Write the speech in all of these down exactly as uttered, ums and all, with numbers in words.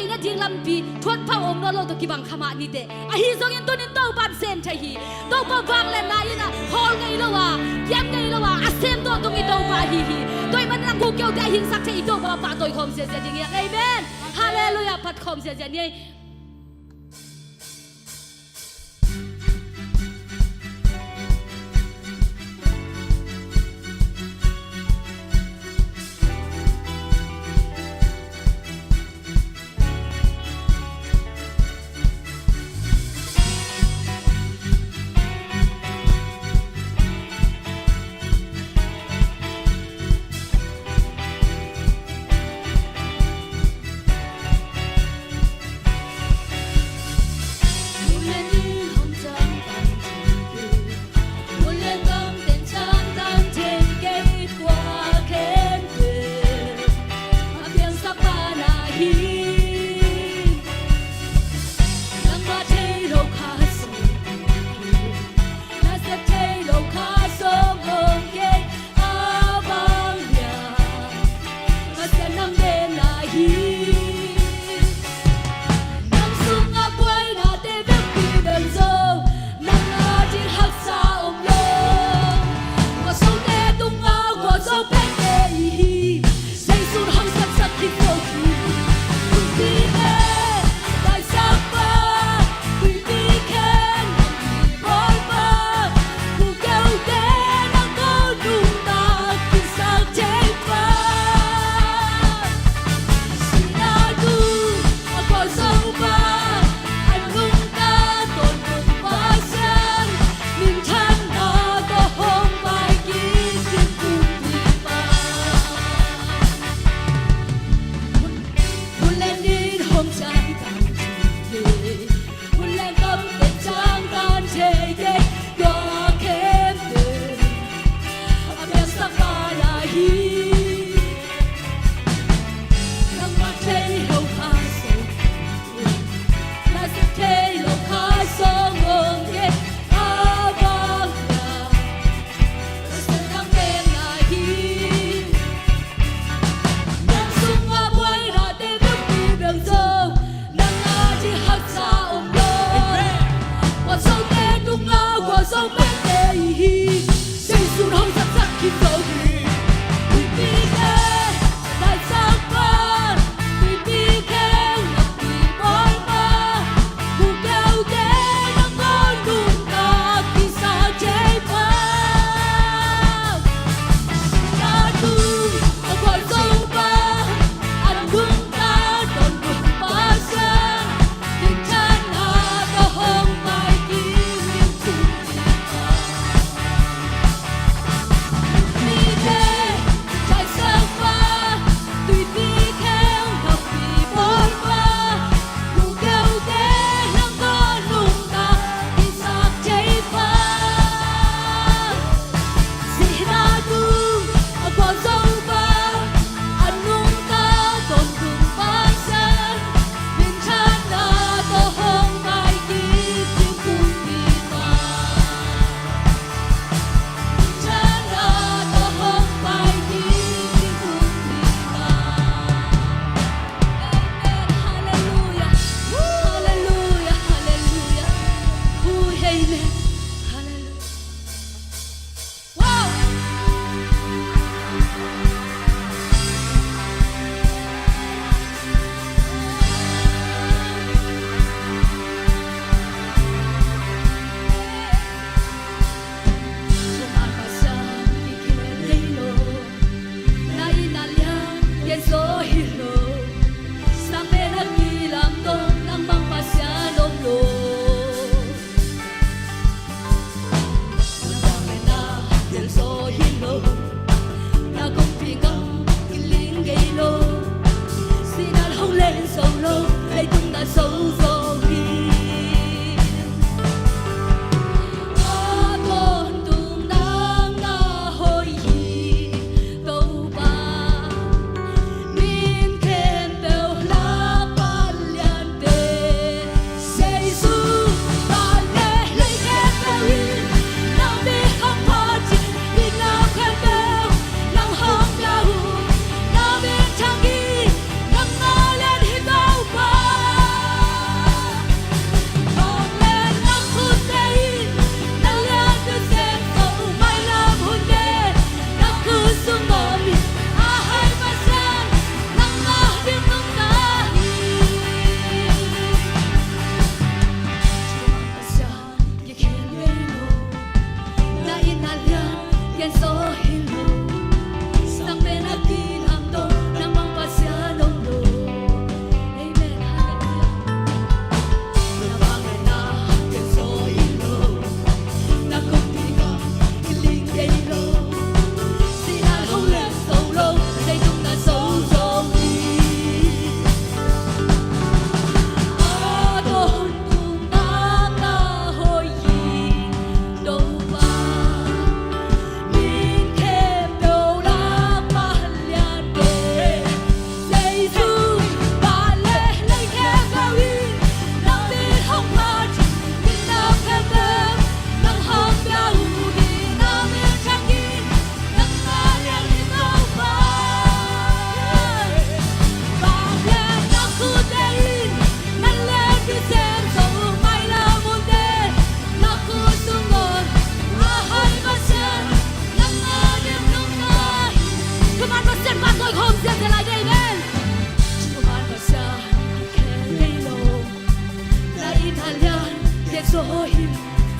theihna ding lampi thuat phak om nawn lo tawh kibang kha mah ni teh. Ahi zongin tunin Topa'n sem thei hi. Topa vangliatna in a khawl ngei lo a, kiam ngei lo a, a sem tawh tung i Topa ahi hi. Tua ahih manin a guk keu te a hingsak thei i Topa pahtawi khawm ziazia ding hi. Amen. Halleluiah. Phat khawm ziazia ni.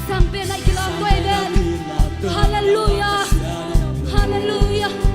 Sang pen a kilawm koi ven. Halleluia. Halleluia.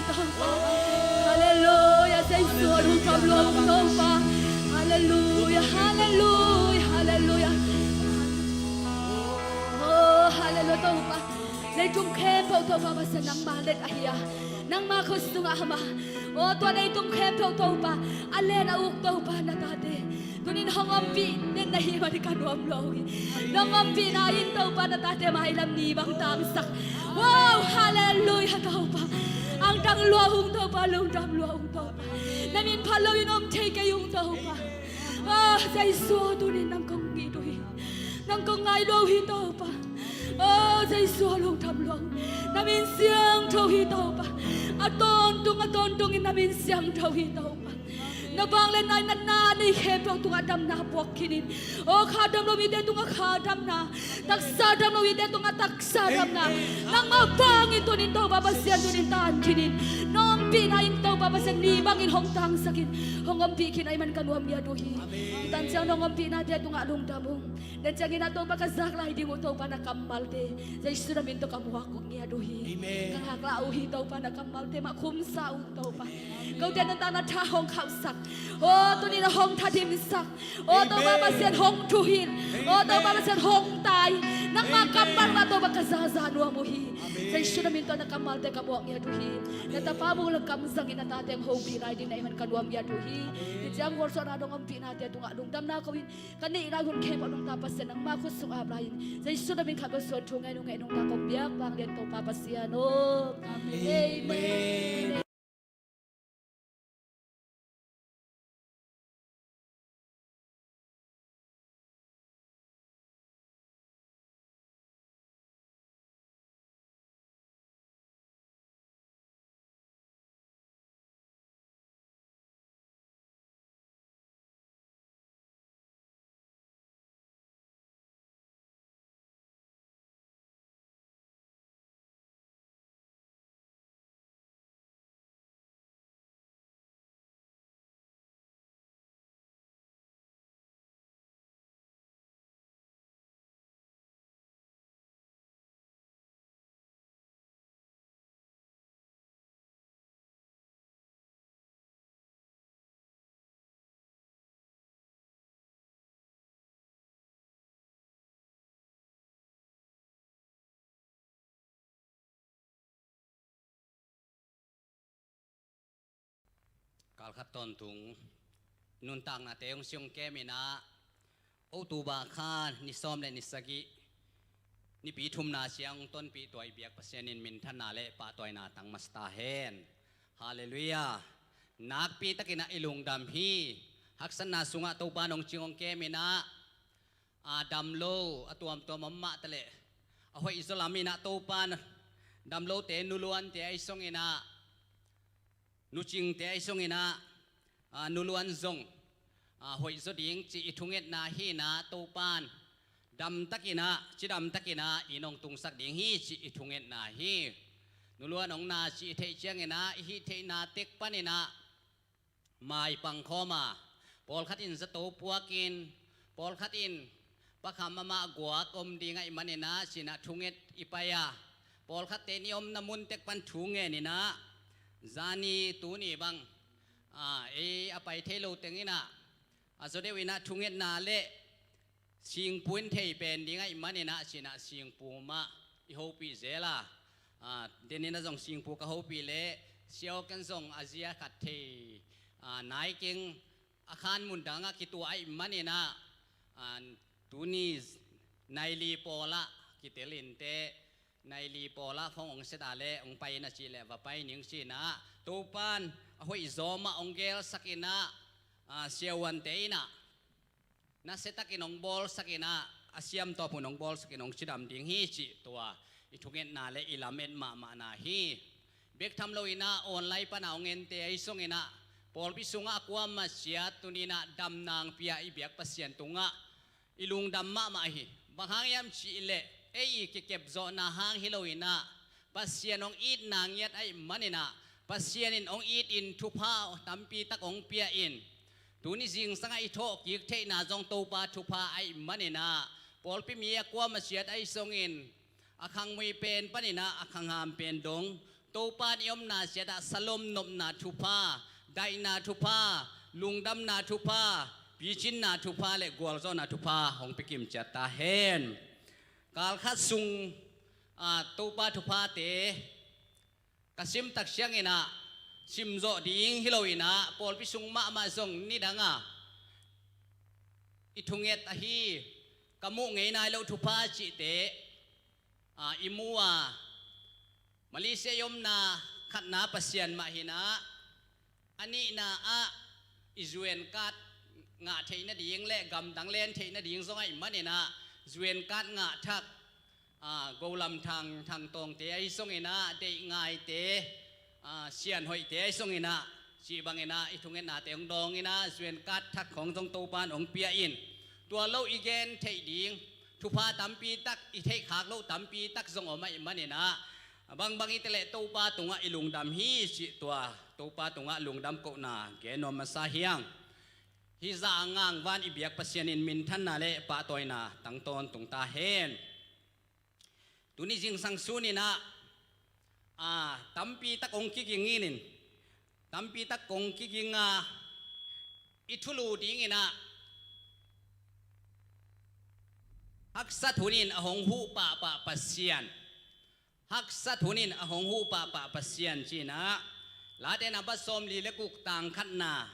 Topa. Halleluia. Jesu a lungdam lua ung Topa. Halleluia, halleluia, halleluia. Oh, halleluia Topa. Leitung khempeuh Topa Pasian nangma let ahi a, nangma khut sungah a om a. Oh, tua leitung khempeuh Topa, a len a uk Topa na tate, tuni-in hong ompih den na hih manin ka nuam lua uh hi. Nong ompihna in Topa na tate mailam ni bang tangsak. Wow, halleluia Topa. Angtang lua ung Topa, lungdam lua ung Topa. Na min phat loin om thei kei ung Topa. Ah, Jesu, tuni-in nang kong it uh hi. Nang kong ngai lua uh hi Topa. Oh, Jesu a lungdam lua ung. Na min siangtho hi Topa. A tawntung, a tawntungin na min siangtho hi Topa. Na vangliatna, na natna nei khempeuh tungah damna puak khinin. Oh, kha dam lo mite tungah kha damna, taksa dam lo mite tungah taksa damna, nangmah vangin tuni-in Topa Pasian tuni-in tan khinin. Na ompihna in Topa Pasian ni bangin hong tangsakin, hong ompih khin ahih manin ka nuam ngiat uh hi. Hih tan ciang nong ompihnate tungah lungdam ung. Tua ciangin ah Topa ka zak lai ding uh Topa na kammalte, Jesu na min tawh ka muak uh ngiat uh hi. Amen. Ka ngaklah uh hi Topa na kammalte mah khumsa ung Topa. Kote nuntakna tha hong khauhsak. Oh, tuni-in ah hong thathimsak. Oh, Topa Pasian hong thuhilh. Oh, Topa Pasian hong tai. Nangma kammal mah Topa ka zaza nuam uh hi. Jesu na min tawh na kammalte ka muak ngiat uh hi. Na tapa bung le kam zangin na tate hong hopih lai ding na hih manin ka nuam ngiat uh hi. Hih ciang gualzawhna dong ompihnate tungah lungdamna ko-in ka neih lai hun khempeuh nungta Pasian nangma khut sung ap lai-in Jesu na min khat bek suan thu ngen ung ei nungta kong biak vanglian Topa Pasian aw. Amen. Amen. Kal khat tawntung nuntaknate hong siang kem in ah, October kha ni sawm le ni sagih, Nipi thumna ciang tonpih tuah i biak Pasian in minthanna le pahtawina tang masa ta hen. Halleluiah. Nakpi takin ah i lungdam hi. Haksatna sungah Topa nong cing hong kem in ah, a dam lo a tuamtuam om mah ta leh, a hoih zaw lam in ah Topa in dam lote, nuluante ahi zongin ah, nucingte ahi zongin ah, a, nuluan zong, a, hoih zaw ding cih i thungetna hi in ah, Topa in damtakin ah, cidamtakin ah inn hong tungsak ding hi cih i thungetna hi. Nuluan hong na cih i theih ciangin ah, i hih theihna tek panin ah maipang khawm a, pawlkhat in zato puakin, pawlkhat in pakham amah guak om ding ahih manin ah ci-in ah thunget i pai a, pawlkhatte in i omna mun tek pan thu ngen in ah, zani tuni bang, a, ei a pai thei lo teng in ah, a zaw deuh in ah thungetna le singpu in thei pen ding ahih manin ah ci-in ah singpu mah i hopih zel a, a, den in ah zong singpu ka hopih leh, Sia Aw Ken zong a zia khat thei, a, nai keng, a khan mun dangah kituah ahih manin ah, a, tuni nai li pawl ah kitel inteh, nai li pawl ah phone hong set a leh hong pai in ah cih leh va pai ning ci-in ah, Topa in a hoih zaw mah hong gelsak in ah, a, siavuante in ah nasia takin hong bawlsak in ah, a siamtawp hun hong bawlsak in hong cidam ding hi cih tua i thungetna le i lamet mahmahna hi. Bek tham loin ah online pan a hong ente ahi zongin ah, pawlpi sungah a kuamah ciat tuni in ah dam nangpi a i biak Pasian tungah i lungdam mahmah hi. Bang hang hiam cih leh, ei i kikep zawhna hang hi loin ah, Pasian hong itna ngiat ahih manin ah, Pasian in hong itin thupha tampi tak hong pia in, tuni zingsangah i thawhkik theihna zong Topa thupha ahih manin ah, pawlpi mi a kuamah ciat ahi zongin, a khangmui pen panin ah a khangham pen dong Topa in i omna ciatah salom nopna thupha, daihna thupha, lungdamna thupha, picinna thupha le gualzawhna thupha hong pikim ciat ta hen. Kalkhat sung, a, Topa thuphate ka simtak siangin ah, simzawh ding hi loin ah, pawlpi sung mahmah zong nidang a i thunget ahi, ka muh ngei nai lo thupha cihte, a, i mu a, Malaysia i omna khatna Pasian mah hi-in ah, a nihna ah i zuenkat ngah theih nading le gamdang len theih nading zong ahih manin ah, zuenkat ngah thak, a, Golam Thang, Thang Tawngte ahi zongin ah, Deih Ngaite, a, Sian Hoihte ahi zongin ah, cih bangin ah i thungetnate hong dawngin ah, zuenkat thak khawng zong Topa in hong pia in, tua lo i gen theih ding thupha tampi tak, i theih khak loh tampi tak zong om ahih manin ah, bangbang i te leh Topa tungah i lungdam hi cih tua Topa tungah lungdam kohna gen nuam masa hi hang. Hih zah a ngangvan i biak Pasian in minthanna le pahtawina tang tawntung ta hen. Tuni zingsang sunin ah, a, tampi tak hong kiging in, tampi tak hong kiging a, i thulu dingin ah, haksat hunin a hong huh pahpah Pasian, haksat hunin a hong huh pahpah Pasian ci-in ah, Late nambat sawmli le guk tang khatna,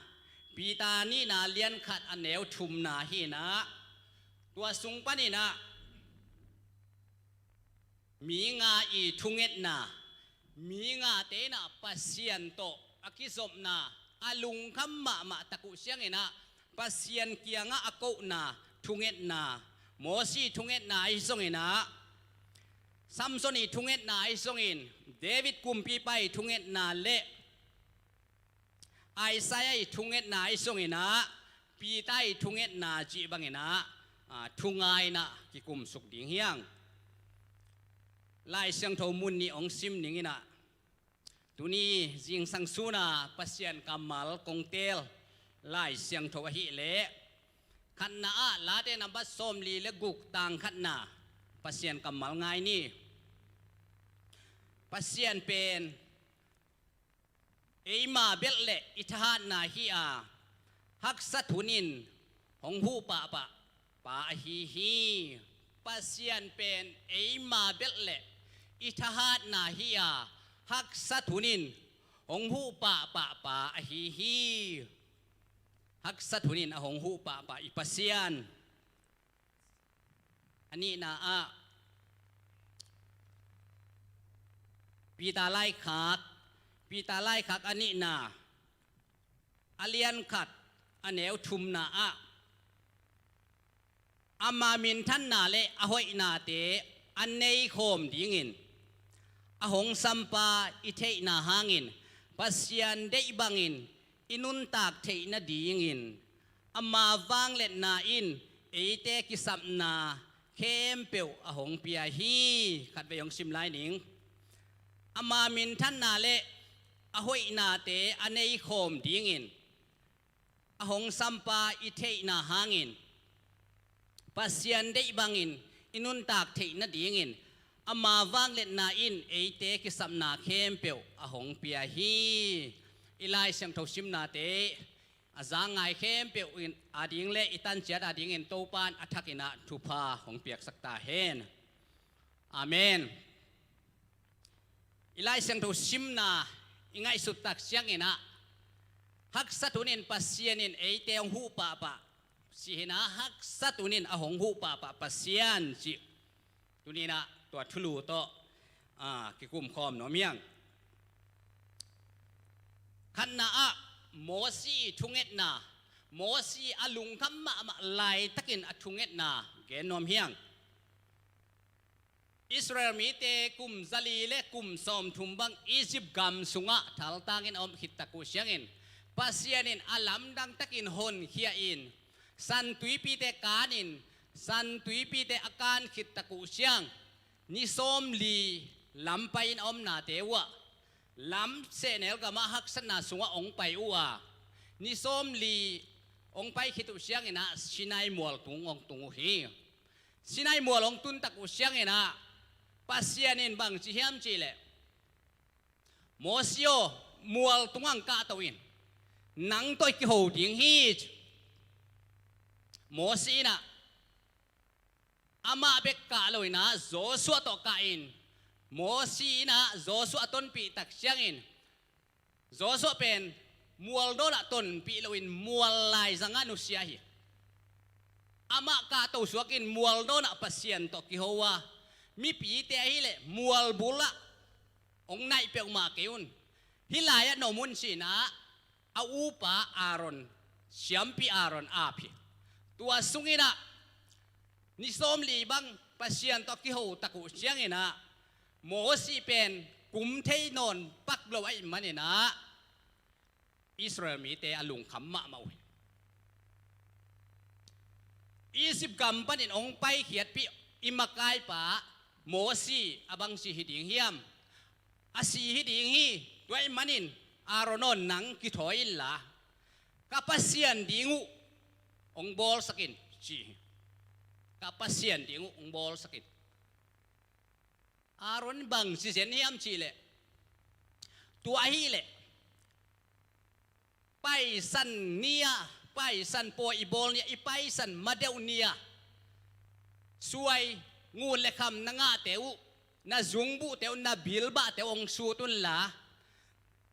Peter nihna lian khat a neu thumna hi-in ah, tua sung panin ah, mi nga i thungetna, mi ngate in ah Pasian tawh a kizopna, a lungkham mahmah tak uh siangin ah, Pasian kiangah a kohna thungetna, Mosi thungetna ahi zongin ah, Samson i thungetna ahi zongin, David kumpipa i thungetna le Isaiah i thungetna ahi zongin ah, Peter i thungetna cih bangin ah, a, thungaina kikumsuk ding hi hang. Lai Siangtho mun nih hong sim ning in ah, tuni zingsang suna Pasian kammal kong teel Lai Siangtho ahih leh, khatna ah Late nambat sawmli le guk tang khatna Pasian kammal ngai ni. Pasian pen eima belh le i thahatna hi a, haksat hunin hong huh pahpah pa ahi hi. Pasian pen eima belh le i thahatna hi a, haksat hunin hong huh pahpah pa ahi hi. Haksat hunin a hong huh pahpah i Pasian. A nihna ah, Peter laikhak, Peter laikhak a nihna, a lian khat, a neu thumna ah, ama minthanna le a hoihnate a neikhawm dingin, a hong sampa i theihna hangin, Pasian deih bangin i nuntak theih nadingin, ama vangliatna in eite kisapna khempeuh a hong pia hi. Khatvei hong sim lai ning. Ama minthanna le a hoihnate a neikhawm dingin, a hong sampa i theihna hangin, Pasian deih bangin i nuntak theih nadingin, ama vangliatna in eite kisapna khempeuh a hong pia hi. I Lai Siangtho simnate a zang ngai khempeuh in ading le i tanciat adingin Topa in a thakin ah thupha hong piaksak ta hen. Amen. I Lai Siangtho simna i ngaihsut tak siangin ah, haksat hunin Pasian in eite hong huh pahpah, si hi-in ah, haksat hunin a hong huh pahpah Pasian cih tuni-in ah tua thulu tawh, a, kikumkhawm nuam hi hang. Khatna ah Mosi i thungetna, Mosi a lungkham mahmah laitakin a thungetna gen nuam hi hang. Israel mite kum zali le kum sawmthum bang Egypt gam sungah thaltangin a om khit tak uh siangin, Pasian in a lamdang takin honkhia in, San Tuipite kanin, San Tuipite a kan khit tak uh siang, ni sawmli lam pai-in a omnate uh ah, lam sehnel gamah haksatna sungah hong pai uh a, ni sawmli hong pai khit uh siangin ah Sinai mual tung hong tung uh hi. Sinai mual hong tun tak uh siangin ah, Pasian in bang ci hiam cih leh, Mosi aw, mual tungah hong kahto in, nang tawh i kiho ding hi, ci. Mosi in ah, amah bek kah lo in ah, Joshua tawh kah in. Mosi in ah Joshua a tonpih tak ciangin, Joshua pen mual dawnah tonpih loin mual laizangah nusia hi. Amah kahto suakin mual dawnah Pasian tawh kiho a, mipite ahih leh mual bulah hong naih peuhmah kei un. Hih lai-ah na om un, ci-in ah a upa Aaron, siampi Aaron ap hi. Tua sungin ah ni sawmli bang Pasian tawh kiho tak uh ciangin ah, Mosi pen kum thei nawn pak lo ahih manin ah, Israel mite a lungkham mahmah uh hi. Egypt gam panin hong paikhiatpih i makaipa Mosi a bangci hi ding hiam? A si hi ding hi. Tua ahih manin Aaron aw, nang kithawi inla, ka Pasian ding uh hong bawlsak in, ci hi. Ka Pasian ding uh hong bawlsak in. Aaron bangci zen hiam cih leh, tua ahih leh paisan ni-a, paisan pawi i bawl ni-a, i paisan ma deuh ni-a, suai, ngun le kham na ngahte uh, na zungbuhte uh, na bilbahte uh hong sut unla,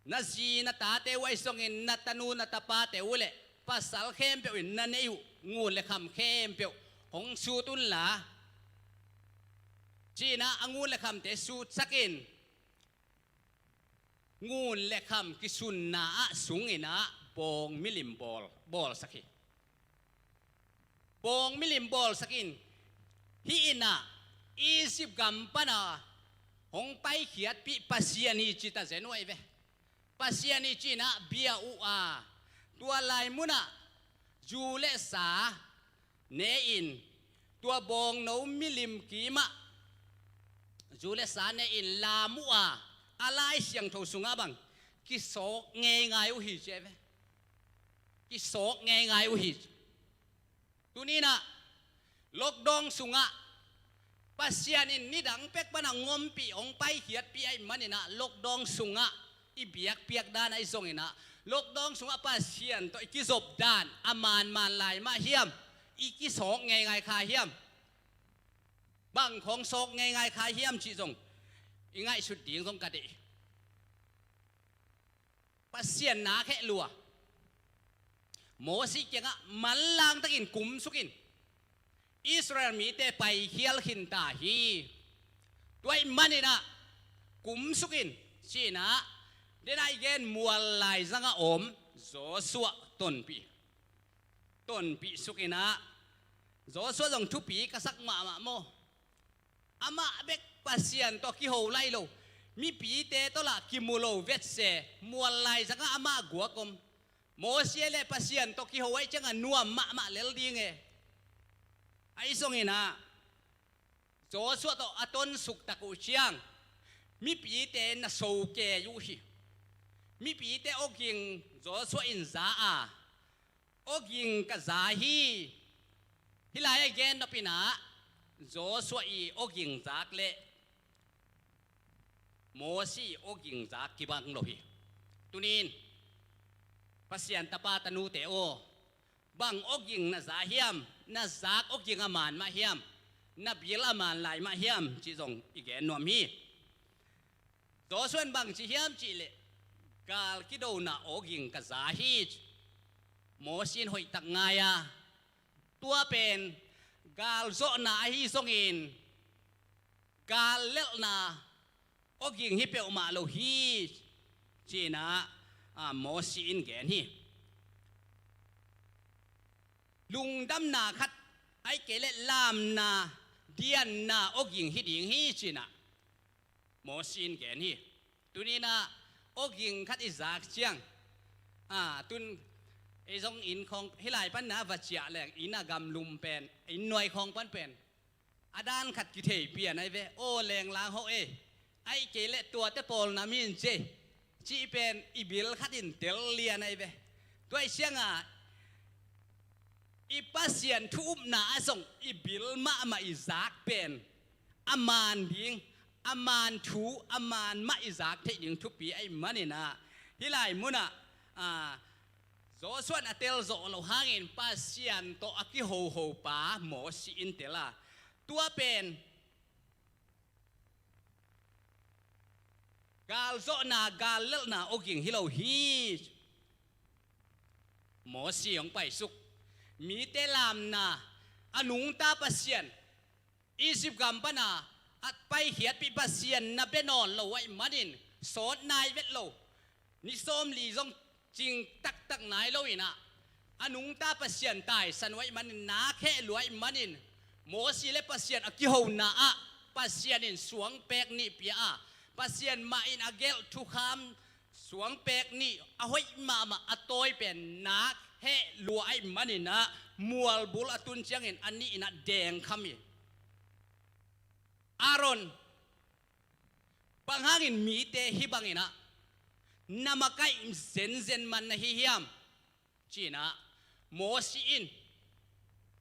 na zi na tate uh ahi zongin na tanu na tapate uh le pasal khempeuh in na neih uh ngun le kham khempeuh hong sut unla, ci-in ah a ngun le khamte sutsak in, ngun le kham kisunna ah sungin ah bawng milim bawl, bawlsak hi. Bawng milim bawlsak in, hih in ah Egypt gam pana hong paikhiatpih Pasian hi ci ta zen uh ahi ve. Pasian hi ci-in ah bia uh a, tua lai munah zu le sa ne-in, tua bawngno milim kimah zu le sa ne-in lam uh a, a Lai Siangtho sungah bang kisawk ngeingai uh hi ci ahi ve. Kisawk ngeingai uh hi. Tuni-in ah lockdown sungah Pasian in nidang pek pana hong ompih, hong paikhiatpih ahih manin ah lockdown sungah i biakpiak dan ahi zongin ah, lockdown sungah Pasian tawh i kizop dan a manman lai mah hiam? I kisawk ngeingai kha hiam? Bang khawng sawk ngeingai kha hiam cih zong i ngaihsut ding zong ka deih hi. Pasian na kheh lua. Mosi kiangah manlang takin kumsuk in, Israel mite paikhial khinta hi. Tua ahih manin ah kumsuk in, ci-in ah, den a i gen mual laizangah om Joshua tonpih, tonpih suk in ah, Joshua zong thupi ka sak mahmah maw? Amah bek Pasian tawh kiho lai lo, mipite tawh lah kimu lo vetse, mual laizangah amah guak om. Mosi le Pasian tawh kiho ahih ciangah nuam mahmah lel ding e. Ahi zongin ah Joshua tawh a tonsuk tak uh ciang mipite na sokei uh hi. Mipite awging Joshua in za a, awging ka za hi. Hih lai-ah i gen nop in ah Joshua i awging zak le Mosi i awging zak kibang lo hi. Tuni-in Pasian tapa tanute aw, bang awging na za hiam? Na zak awging a man mah hiam? Na bil a man lai mah hiam? Cih zong i gen nuam hi. Joshua in bang ci hiam cih leh, gal kidona awging ka za hi, ci. Mosi in hoihtak ngai a, tua pen gal zawhna ahi zongin gal lelhna awging hi peuhmah lo hi, ci-in ah, a, Mosi in gen hi. Lungdamna khat, ahih kei leh lamna, dianna awging hi ding hi, ci-in ah Mosi in gen hi. Tuni-in ah awging khat i zak ciang, a, tun ei zong inn khawng, hih lai pan na va ciah leng, inn a gamlum pen, inn nuai khawng pan pen a dan khat kithei pian ahi ve. Aw, lenglang hawh ei, ahih kei leh tuate pawl nam hi in ci ei, cih pen i bil khat in tel lian ahi ve. Tua ahih ciangah i Pasian thu upna ah zong i bil mahmah i zak pen a man ding, a man thu, a man mah i zak theih ding thupi ahih manin ah, hih lai munah, a, Joshua in a tel zawh loh hangin Pasian tawh a kihoho pa Mosi in tel a, tua pen galzawhna, gallelhna awging hi lo hi. Mosi hong paisuk, mite lamna, a nungta Pasian, Egypt gam pana a paikhiatpih Pasian na bia nawn lo ahih manin sawt nai vet lo. Ni sawmli zong cing taktak nai lo in ah, a nungta Pasian taisan uh ahih manin, nak heh lua ahih manin, Mosi le Pasian a kihona ah Pasian in suangpek nih pia a, Pasian mah in a gelh thukham suangpek nih a hoih mahmah a tawi pen nak heh lua ahih manin ah, mualbul a tun ciangin a nih in ah dengkham hi. Aaron, bang hangin mite hih bangin ah na makaih zenzen man na hi hiam? Ci-in ah Mosi in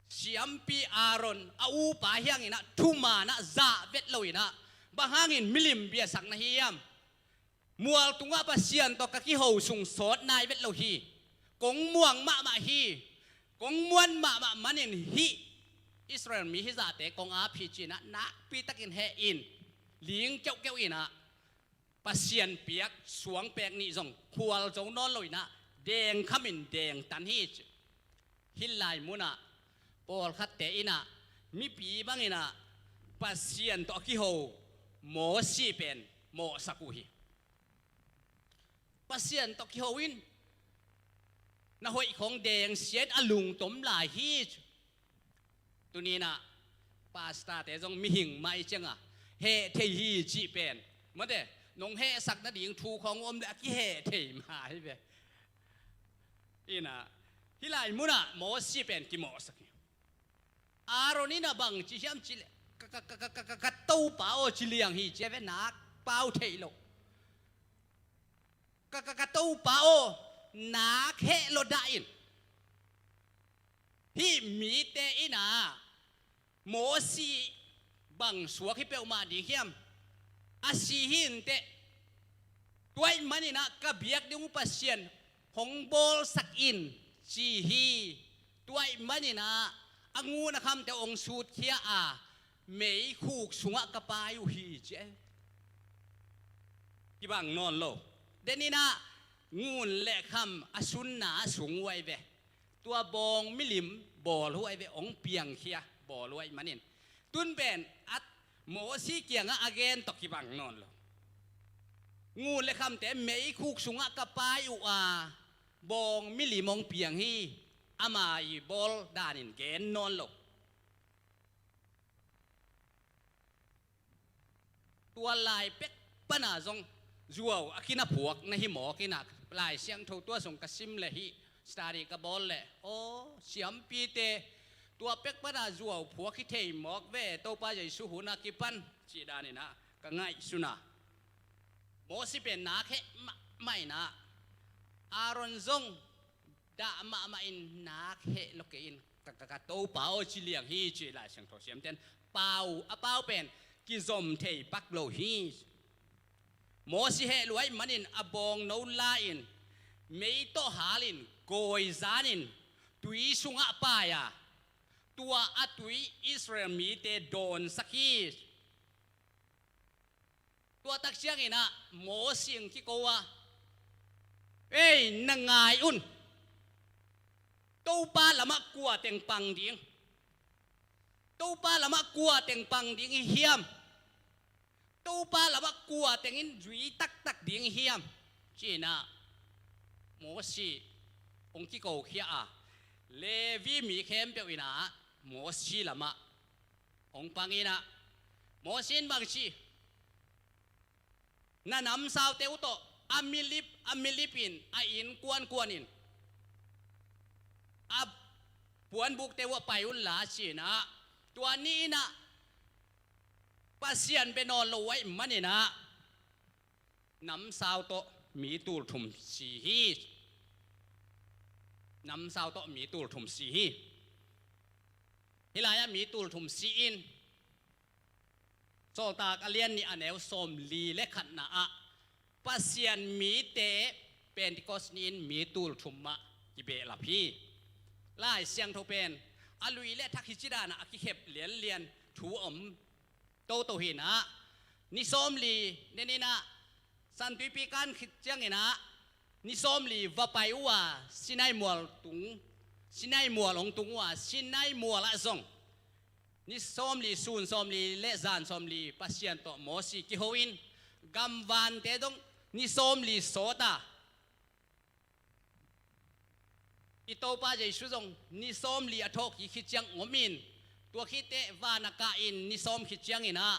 siampi Aaron a upa hi hangin ah thuman ah zah vet lo in ah, bang hangin milim biasak na hi hiam? Mual tungah Pasian tawh ka kiho sung sawt nai vet lo hi. Kong muang mahmah hi. Kong muan mahmah manin hih Israel mi hih zahte kong ap hi, ci-in ah nakpi takin heh in, ling keuhkeuh in ah, Pasian piak suangpek nih zong khual zo nawn lo in ah, dengkham in dengtan hi, ci. Hih lai munah pawlkhatte in ah mipi bangin ah Pasian tawh a kiho Mosi pen mawhsak uh hi. Pasian tawh kiho in, na hoih khawng dengsia in a lungtom lai hi, ci. Tuni in ah pastorte zong mihing mah i cianga heh thei hi cih pen, mate, nong hehsak nading thu khawng om le a kiheh thei mah hi ve. In ah, hih lai munah Mosi pen kimawhsak hi. Aaron in ah bang ci hiam cih leh, ka, ka, ka Topa aw, ci liang hi, ci a ve, nak pau theih loh. Ka, ka, ka Topa aw, nak heh lo dah in. Hih mite in ah Mosi bang suak hi peuhmah ding hiam? A si hi inteh. Tua ahih manin ah ka biak ding uh Pasian hong bawlsak in, ci hi. Tua ahih manin ah a ngun a khamte hong sutkhia a, meikhuk sungah ka pai uh hi, ci e. Kibang nawn lo. Den in ah ngun le kham a sunna a sung uh ahi ve. Tua bawng milim bawl uh ahi ve, hong piangkhia bawl uh ahih manin. Tun pen a Mosi kiangah a gen tawh kibang nawn lo. Ngun le khamte meikhuk sungah ka pai uh a, bawng milim hong piang hi, ama i bawl danin gen nawn lo. Tua lai pek pana zong zuau a kinaphuak na hi mawk in ah, Lai Siangtho tua sung ka sim le hih study ka bawl le, aw, siampite, tua pek pana zuau phuak hi thei mawk ve, Topa Jesu hun a kipan, cih danin ah ka ngaihsun a. Mosi pen nak heh mahmah in ah, Aaron zong dah mahmah in nak heh lo kei in, ka, ka, ka Topa aw, ci liang hi, ci Lai Siangtho siamten. Pau, a pau pen kizom thei pak lo hi. Mosi heh lua ahih manin a bawngno la-in, mei tawh halin, gawi zanin, tui sungah pai a, tua a tui Israel mite dawnsak hi. Tua tak ciangin ah Mosi hong kiko a, ei, na ngai un. Topa lamah kua teng pang ding? Topa lamah kua teng pang ding i hiam? Topa lamah kua tengin zui taktak ding i hiam? Ci-in ah Mosi hong kikokhia a, Levi mi khempeuh in ah Mosi lamah hong pang in ah, Mosi in bang ci, na namsaute uh tawh a milip a milip in, a innkuan kuan in, a puanbukte uh ah pai un la, ci-in ah, tua ni in ah Pasian bia nawn lo uh ahih manin ah namsau tawh mi tul thum si hi. Namsau tawh mi tul thum si hi. Hih lai-ah mi tul thum si in, Sawltak a lian nih a neu sawmli le khatna ah Pasian mite Pentecost ni-in mi tul thum mah kibehlap hi. Lai Siangtho pen a lui le a thak hi ci danah a kikhep lianlian thu om toto hi inah, ni sawmli neninah San Tuipi kan khit cianginah ni sawmli va pai uh a Sinai mual tung, Sinai mual hong tung uh a Sinai mual ah zong ni sawmli, sun sawmli le zan sawmli Pasian tawh Mosi kiho in gamvante dong ni sawmli sawta i Topa Jesu zong ni sawmli a thawhkik khit ciang om in, tua khitteh van a kah in ni sawm khit cianginah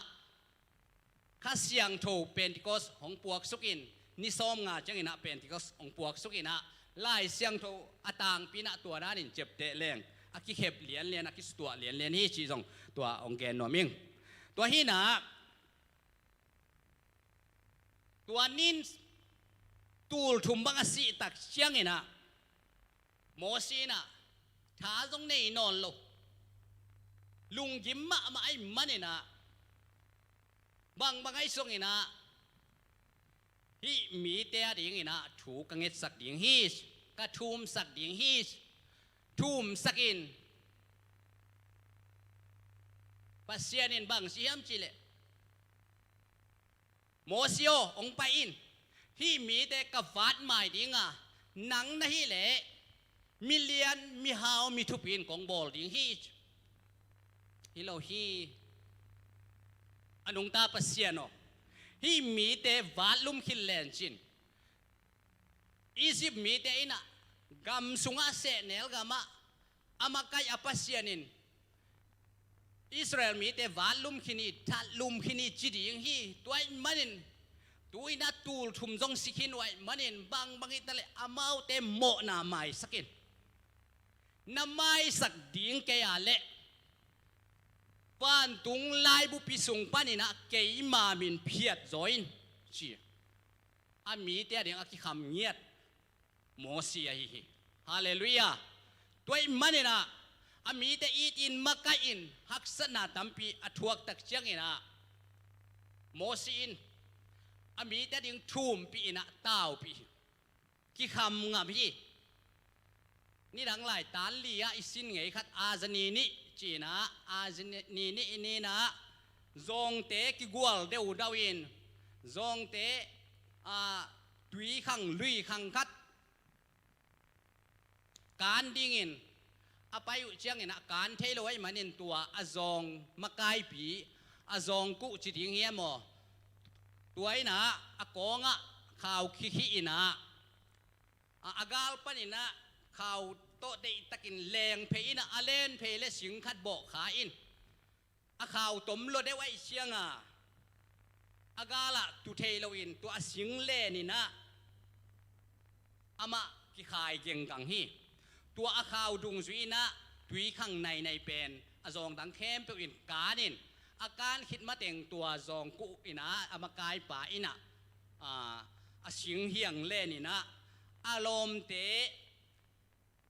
Kha Siangtho Pentecost hong puaksuk in ni sawmnga cianginah Pentecost hong puaksuk inah Lai Siangtho a tangpi inah tua danin ciapteh leng a kikhep lianlian, a kisutuah lianlian hi cih zong tua hong gen nuam ing. Tua hi inah tua nin tul thum bang a sihtak cianginah Mosi inah tha zong nei nawn lo, lunggim mahmah ahih maninah bangbang ahi zonginah hih mite a dinginah thu ka ngetsak ding hi, ka thumsak ding hi. Thumsak in Pasian in bang ci hiam cihleh, Mosi aw, hong pai in, hih mite ka vat mai dinga, nang na hih leh milian mihau mi thupi in kong bawl ding hi. Hi lo hi. A nungta Pasian aw, hih mite vatlum khin lencin Egypt mite inah gam sungah sehnel gamah a makaih a Pasian in Israel mite vatlum khin hi, thatlum khin hi ci ding hi. Tua ahih manin tu inah tul thum zong si khin uh ahih manin bangbang hita leh amaute mawhna maisak in, na maisak ding kei a leh vantung laibupi sung paninah keima min phiat zaw in ci. A mite a ding a kikham ngiat Mosi ahi hi. Halleluiah. Tua ahih maninah a mite it in makaih in haksatna tampi a thuaktak cianginah Mosi in a mite a ding thumpih inah taupih hi. Kikham ngam hi. Nidang lai tan li ah i sin ngei khat a zani nih ci inah, a zani nih i ninah zawngte kigual deudau in zawngte a tui khang lui khang khat kan dingin a pai uh cianginah kan thei lo ahih manin tua a zawng makaipi, a zawng kuh ci ding hiam aw, tua inah a kawngah khau khikhih inah a, a gal paninah khau tawh deihtakin leng phei inah a len phei le sing khat bawh kha in a khau tom lua deuh ahih cianga a galah tu thei loin tua a sing leninah amah kikhai genggang hi. Tua a khau dungzui inah tui khang nainai pen a zawngdang khempeuh in kan in a kan khit mateng tua zawng kuh inah a makaipa inah a, a sing hiang leninah a lawmte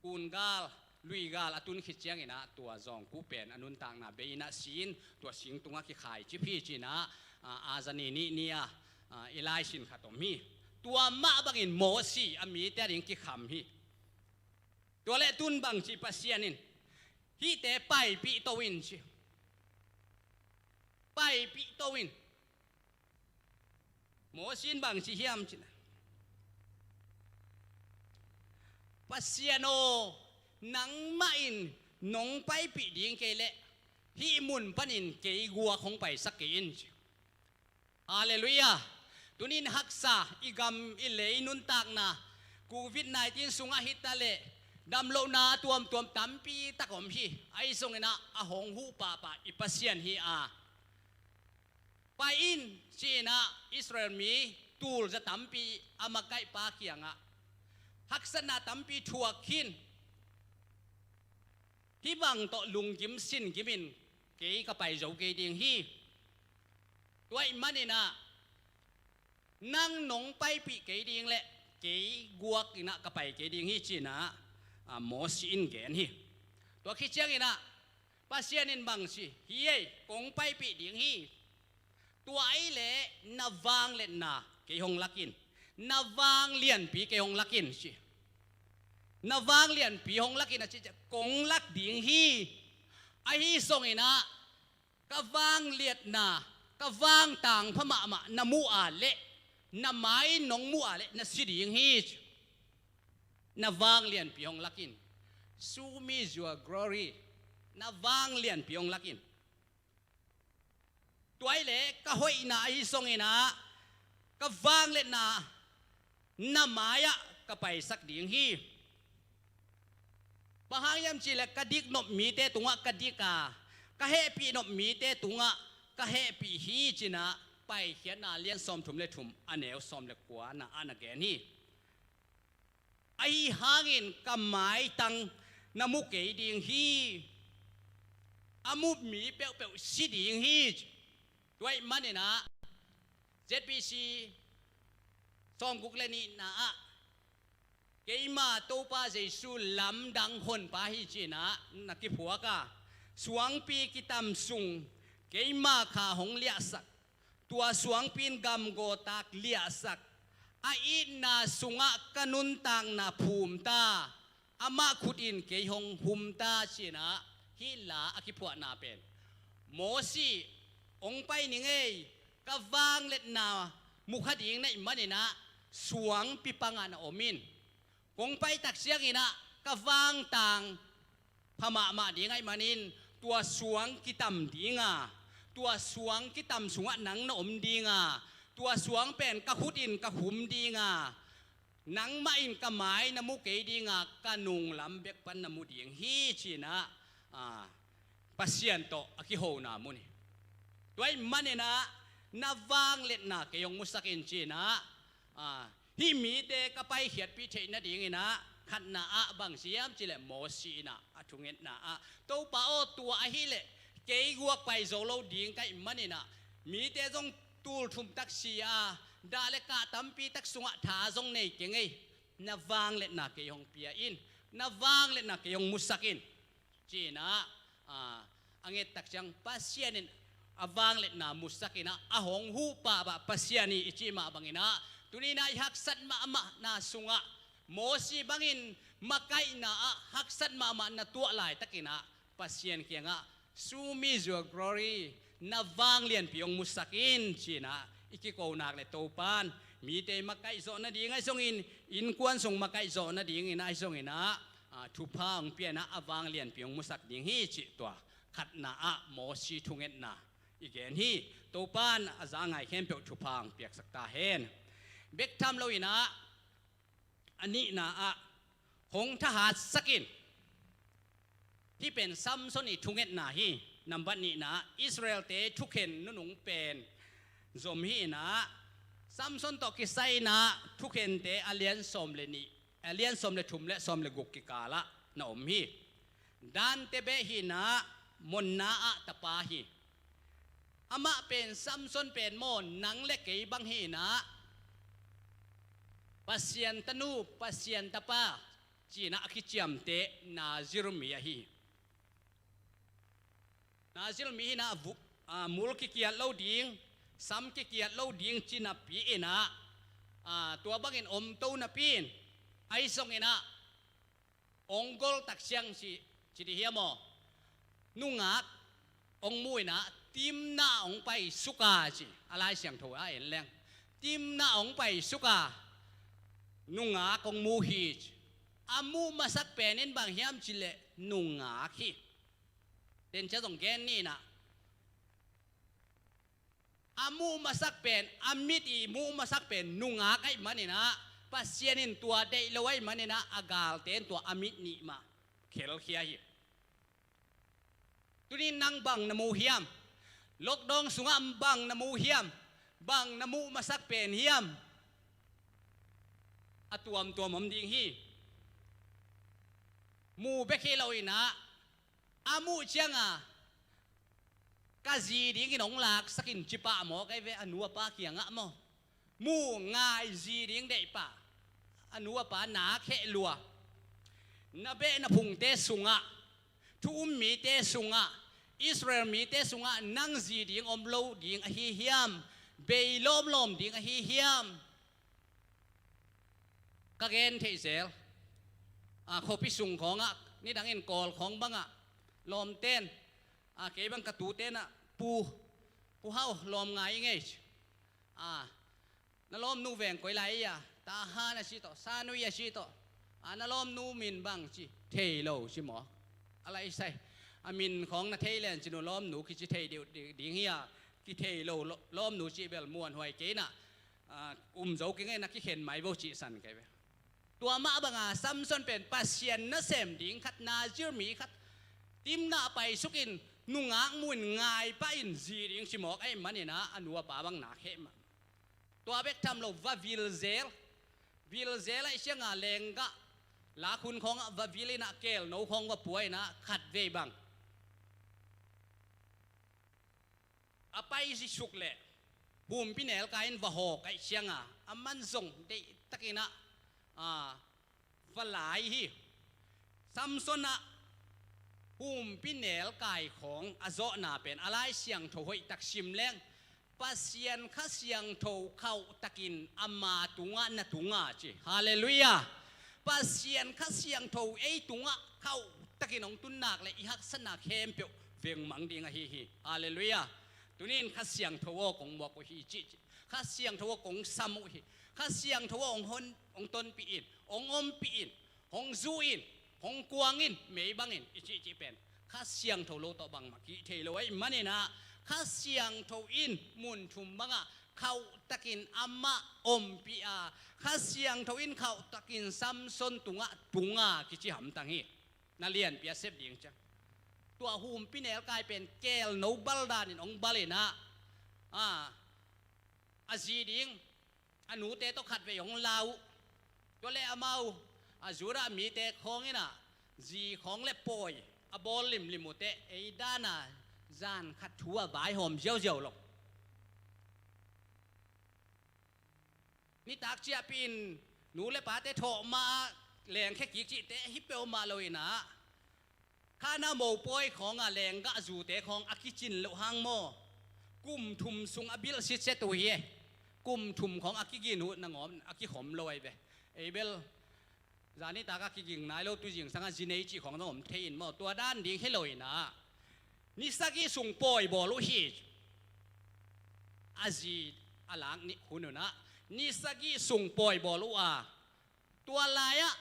kungal luigal a tun khit cianginah tua zawng kuh pen a nuntakna bei inah si in tua sing tungah kikhai cip hi ci inah a, a zani nih ni-a a, i laisin khat om hi. Tua mah bangin Mosi a mite a ding kikham hi. Tua leh tun bang ci Pasian in hihte paipih to in ci. Paipih to in. Mosi in bang ci hiam cih leh, Pasian aw, nangmah in nong paipih ding kei leh hih mun panin kei guak hong paisak kei in ci. Halleluiah. Tunin haksa i gam i lei nuntakna Covid nineteen sungah hita leh damlohna tuamtuam tampi tak om hi. Ahi zonginah a hong huh pahpah i Pasian hi a, pai in ci inah Israel mi tul za tampi a makaihpa kiangah haksatna tampi thuak khin. Hih bang tawh lunggim singgimin kei ka pai zo kei ding hi. Tua ahih maninah nang nong paipih kei ding leh kei guak inah ka pai kei ding hi ci inah a, Mosi in gen hi. Tua khit cianginah Pasian in bang ci, hi ei, kong paipih ding hi. Tua ahih leh na vangliatna kei hong lak in, na vanglianpi kei hong lak in ci. Na vanglianpi hong lak in a ci ciang kong lak ding hi. Ahi zongin ah ka vangliatna, ka vangtang pha mahmah na muh a leh, na mai in nong muh a leh na si ding hi ci. Na vanglianpi hong lak in. Show me your glory. Na vanglianpi hong lak in. Tua ahih leh ka hoihna ahi zongin ah ka vangliatna na mai-ah ka paisak ding hi. Bang hang hiam cih leh ka dik nop mite tungah ka dik a, ka hehpih nop mite tungah ka hehpih hi ci-in ah Paikhiatna a lian sawmthum le thum a neu sawm le kuana ah na gen hi. Ahi hangin ka maitang na mu kei ding hi. A mu mi peuhpeuh si ding hi. Tua ahih manin ah Z B C sawmguk le nihna ah keima Topa Jesu lamdang honpa hi ci-in ah na kiphuak a, suangpi kitam sung keima kha hong liahsak, tua suangpi in gamgaw taak liahsak, a itna sungah ka nuntakna phum ta, amah khut in kei hong hum ta ci-in ah hih la a kiphuahna pen Mosi hong pai ning ei, ka vangliatna mu kha ding na hih manin ah suangpi pangah na om in. Kong pai tak ciangin ah ka vangtang pha mahmah ding ahih manin tua suang kitam ding a, tua suang kitam sungah nang na om ding a, tua suang pen ka khut in ka hum ding a, nangmah in ka mai na mu kei ding a, ka nunglam bek pan na mu ding hi ci-in ah, a, Pasian tawh a kihona mun hi. Tua ahih manin ah na vangliatna kei hong musak in ci-in ah, a, hih mite ka paikhiatpih theih nadingin ah khatna ah bang ci hiam cih leh Mosi in ah a thungetna ah, Topa aw, tua ahih leh kei guak pai zo lo ding ka hih manin ah mite zong tul thum tak si a, dah le kah tampi tak sungah tha zong nei keng ei, na vangliatna kei hong pia in, na vangliatna kei hong musak in, ci-in ah, a, a nget tak ciang Pasian in a vangliatna musak in ah a hong huh pahpah Pasian hi i cih mah bangin ah, tuni-in ah i haksat mahmahna sungah Mosi bangin makaihna ah haksat mahmah na tuah laitakin ah Pasian kiangah, "Show me your glory, na vanglianpi hong musak in," ci-in ah i kiko nak leh Topa'n mite i makaih zawh nading ahi zongin, innkuan sung makaih zawh nadingin ahi zongin ah, a, thupha hong pia in ah a vanglianpi hong musak ding hi cih tua khatna ah Mosi thungetna i gen hi. Topa'n a za ngai khempeuh thupha hong piaksak ta hen. Bek tham loin ah a nihna ah hong thahatsak in. Hih pen Samson i thungetna hi. Nambat nihna ah Israel-te thukhen nunung pen zom hi in ah, Samson tawh kisai in ah Thukhente a lian sawm le nih, a lian sawm le thum le sawm le guk kikal ah na om hi. Dante beh hi in ah Manoah tapa hi. Amah pen Samson pen maw, nang le kei bang hi in ah Pasian tanu, Pasian tapa ci-in ah a kiciamteh Nazir mi ahi hi. Nazir mi hi in ah vu-, a, mul kikiat lo ding, sam kikiat lo ding ci napi in ah, a, tua bangin om to napi in, ahi zongin ah hong gol tak ciang ci, ci dih hiam aw? Nungak hong mu in ah Timna hong paisuk a ci, a Lai Siangtho a en leng. Timna hong paisuk a, nungak hong mu hi ci. A muh masak pen in bang hiam cih leh nungak hi. Denciah zong gen ni in ah, a muh masak pen, a mit i muh masak pen nungak ahih manin ah, Pasian in tua deih lo ahih manin ah, a galte in tua a mit nih mah khelkhia hi. Tuni-in nang bang na mu hiam? Lockdown sungah bang na mu hiam? Bang na muh masak pen hiam? A tuamtuam om ding hi. Mu bek hi lo in ah, a muh ciang a, ka zi dingin hong laksak in ci pah maw, ka hi ve, a nu a pa kiangah maw? Mu ngai zi ding deih pah. A nu a pa nak heh lua. Na beh na phungte sungah, thu um mite sungah, Israel mite sungah nang zi ding om lo ding ahi hiam? Bei lawmlawm ding ahi hiam? Ka gen theih zel. A, khuapi sung khawngah, nidangin Kawl khawng bangah lawmten, a, kei bang ka tutenah, pu, pu hau lawm ngai i ngei ci. A, na lawmnu veng koi lai a, Tahan a ci tawh, Sanui a ci tawh. A, na lawmnu min bang ci, thei lo ci maw. A lai sai. A min khawng na thei len ci nu lawmnu kici thei deuh ding hi a, kithei lo, lo, lawmnu ci bel muanhuai kei na. A, um zo kei ngei na kikhen mai vo ci san kei ve. Tua mah banga Samson pen Pasian nasem ding khat, Nazir mi khat, timna paisukin nungak muin ngai pahin zi ding ci mawk ahih maninah a nu a pa bang nak heh mah. Tua bek tham lo va vil zel. Vil zel ahih cianga lenggah lakhun khawngah va vil inah kelno khawng va pua inah khatvei bang a pai zi suk leh humpi nelkai in va hawk ahih cianga a man zong deihtakinah, a, va lai hi. Samson ah humpi nelkai khawng a zawhna pen a Lai Siangtho hoihtak sim leng Pasian Kha Siangtho khauhtakin ama tungah na tunga ci. Halleluiah. Pasian Kha Siangtho ei tungah khauhtakin hong tunnak le i haksatna khempeuh vengmang ding ahi hi. Halleluiah. Tunin Kha Siangtho aw kong muak uh hi ci, ci. Kha Siangtho aw kong sam uh hi. Kha Siangtho aw hong hon, hong tonpih in, hong ompih in, hong zu in, hong kuang in, mei bangin i cihcih pen Kha Siangtho lo tawh bangmah kih thei lo ahih maninah Kha Siangtho in mun thum bangah khauhtakin amah ompih a, Kha Siangtho in khauhtakin Samson tungah tunga kici hamtang hi. Na lianpi a sep ding ciang tua humpi nelkai pen kelno bal danin hong bal inah, a, a zi ding a nute tawh khatvei hong la uh. Tua le amau a Judah mite khawng inah zi khawng le pawi a bawl limlim uh teh ei dana zan khat thu a vaihawm ziauziau lo. Nitak ciahpih in nu le pate thawh ma-ah lengkhia kik cihte hi peuhmah lo inah, khan a mopawi khawngah lenggah zute khawng a kicin loh hang maw, kum thum sung a bilh sitset uh hi e. Kum thum khawng a kigin uh nangawm a kikhom lo ahi ve. Ei bel zanitak a kiging nai lo, tu zingsangah zi nei cih khawng zong om thei in maw, tua dan ding hi lo inah ni sagih sung pawi bawl uh hi. A zi a lak nih hun unah ni sagih sung pawi bawl uh a, tua lai-ah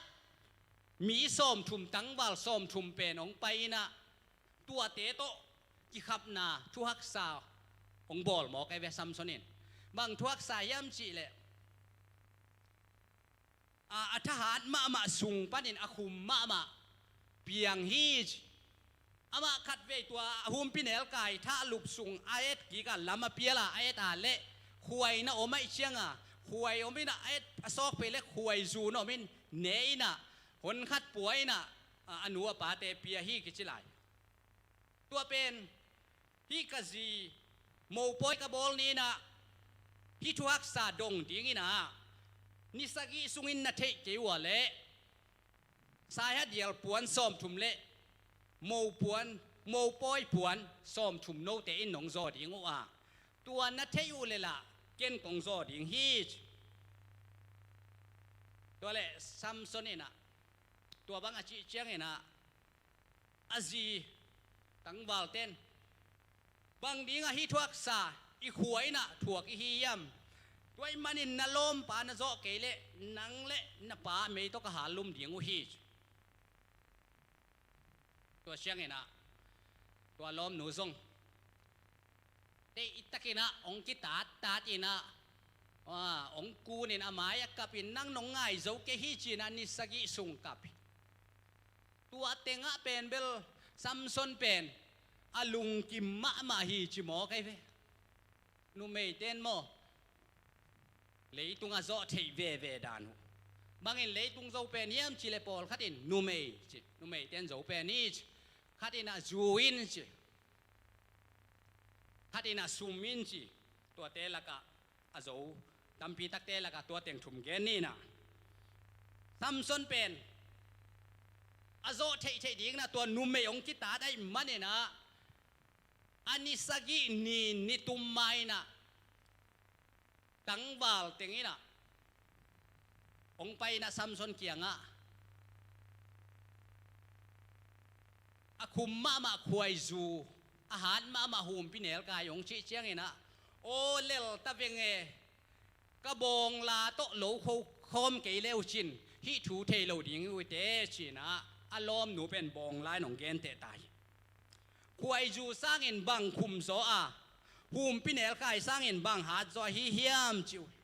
mi sawmthum, tangval sawmthum pen hong pai inah tuate tawh kikhapna thuhaksa hong bawl mawk ahi ve Samson in. Bang thuhaksa hiam cihleh, a, a thahat mahmah sung panin a khum mahmah piang hi ci. Amah khatvei tua a humpi nelkai thahlup sung a et kikah lam a piala a et a leh khuai na om ahih cianga khuai om inah a et a sawkpei le khuai zu na om in ne inah honkhat pua inah, a, a nu a pate pia hi kici lai. Tua pen hih ka zi mopawi ka bawl ni inah hih thuhaksa dong ding inah ni sagih sungin na theih kei uh a leh saihadial puan sawmthum le mopuan, mopawi puan sawmthum note in nong zaw ding uh a, tua na theih uh le lah ken kong zaw ding hi ci. Tua le Samson inah tua bang a cih ciang inah a zi tangvalten, bang dingah hih thuaksa i khua innah thuak i hi hiam? Tua ahih manin na lawmpa na zawh kei leh nang le na pa mei tawh ka hal lum ding uh hi. Tua cianginah tua lawmnu zong teihtakinah hong kitattat innah, hong kunin a mai-ah kapin, nang nong ngai zo kei hi, ci-inah ni sagih sung kap hi. Tua tengah pen bel Samson pen a lungkim mahmah hi ci mawk ahi ve. Numeite in maw, leitung a zawh theih veve dan uh. Bangin leitung zo pen hiam cihleh pawlkhat in numei ci, numeite in zo pen hi ci. Khat innah zu in ci, khat innah sum in ci. Tuate lakah a zo tampi takte lakah tua teng thum gen ni innah, Samson pen a zawh theihtheih dinginah tua numei hong kitat ahih maninah A ni sagih ni, ni tum ma-in ah, tangval teng in ah hong pai in ah Samson kiangah a khum mahmah khuaizu, a hat mahmah humpinelkai hong cih ciangin ah, aw lel ta veng e, ka bawngla tawh lo kho khawm kei le uh cin, hih thu thei lo ding uh teh ci-in ah a lawmnu pen bawngla in hong genteh ta hi. Khuaizu sangin bang khum zaw a, humpinelkai sangin bang hat zaw ahi hiam ci uh hi.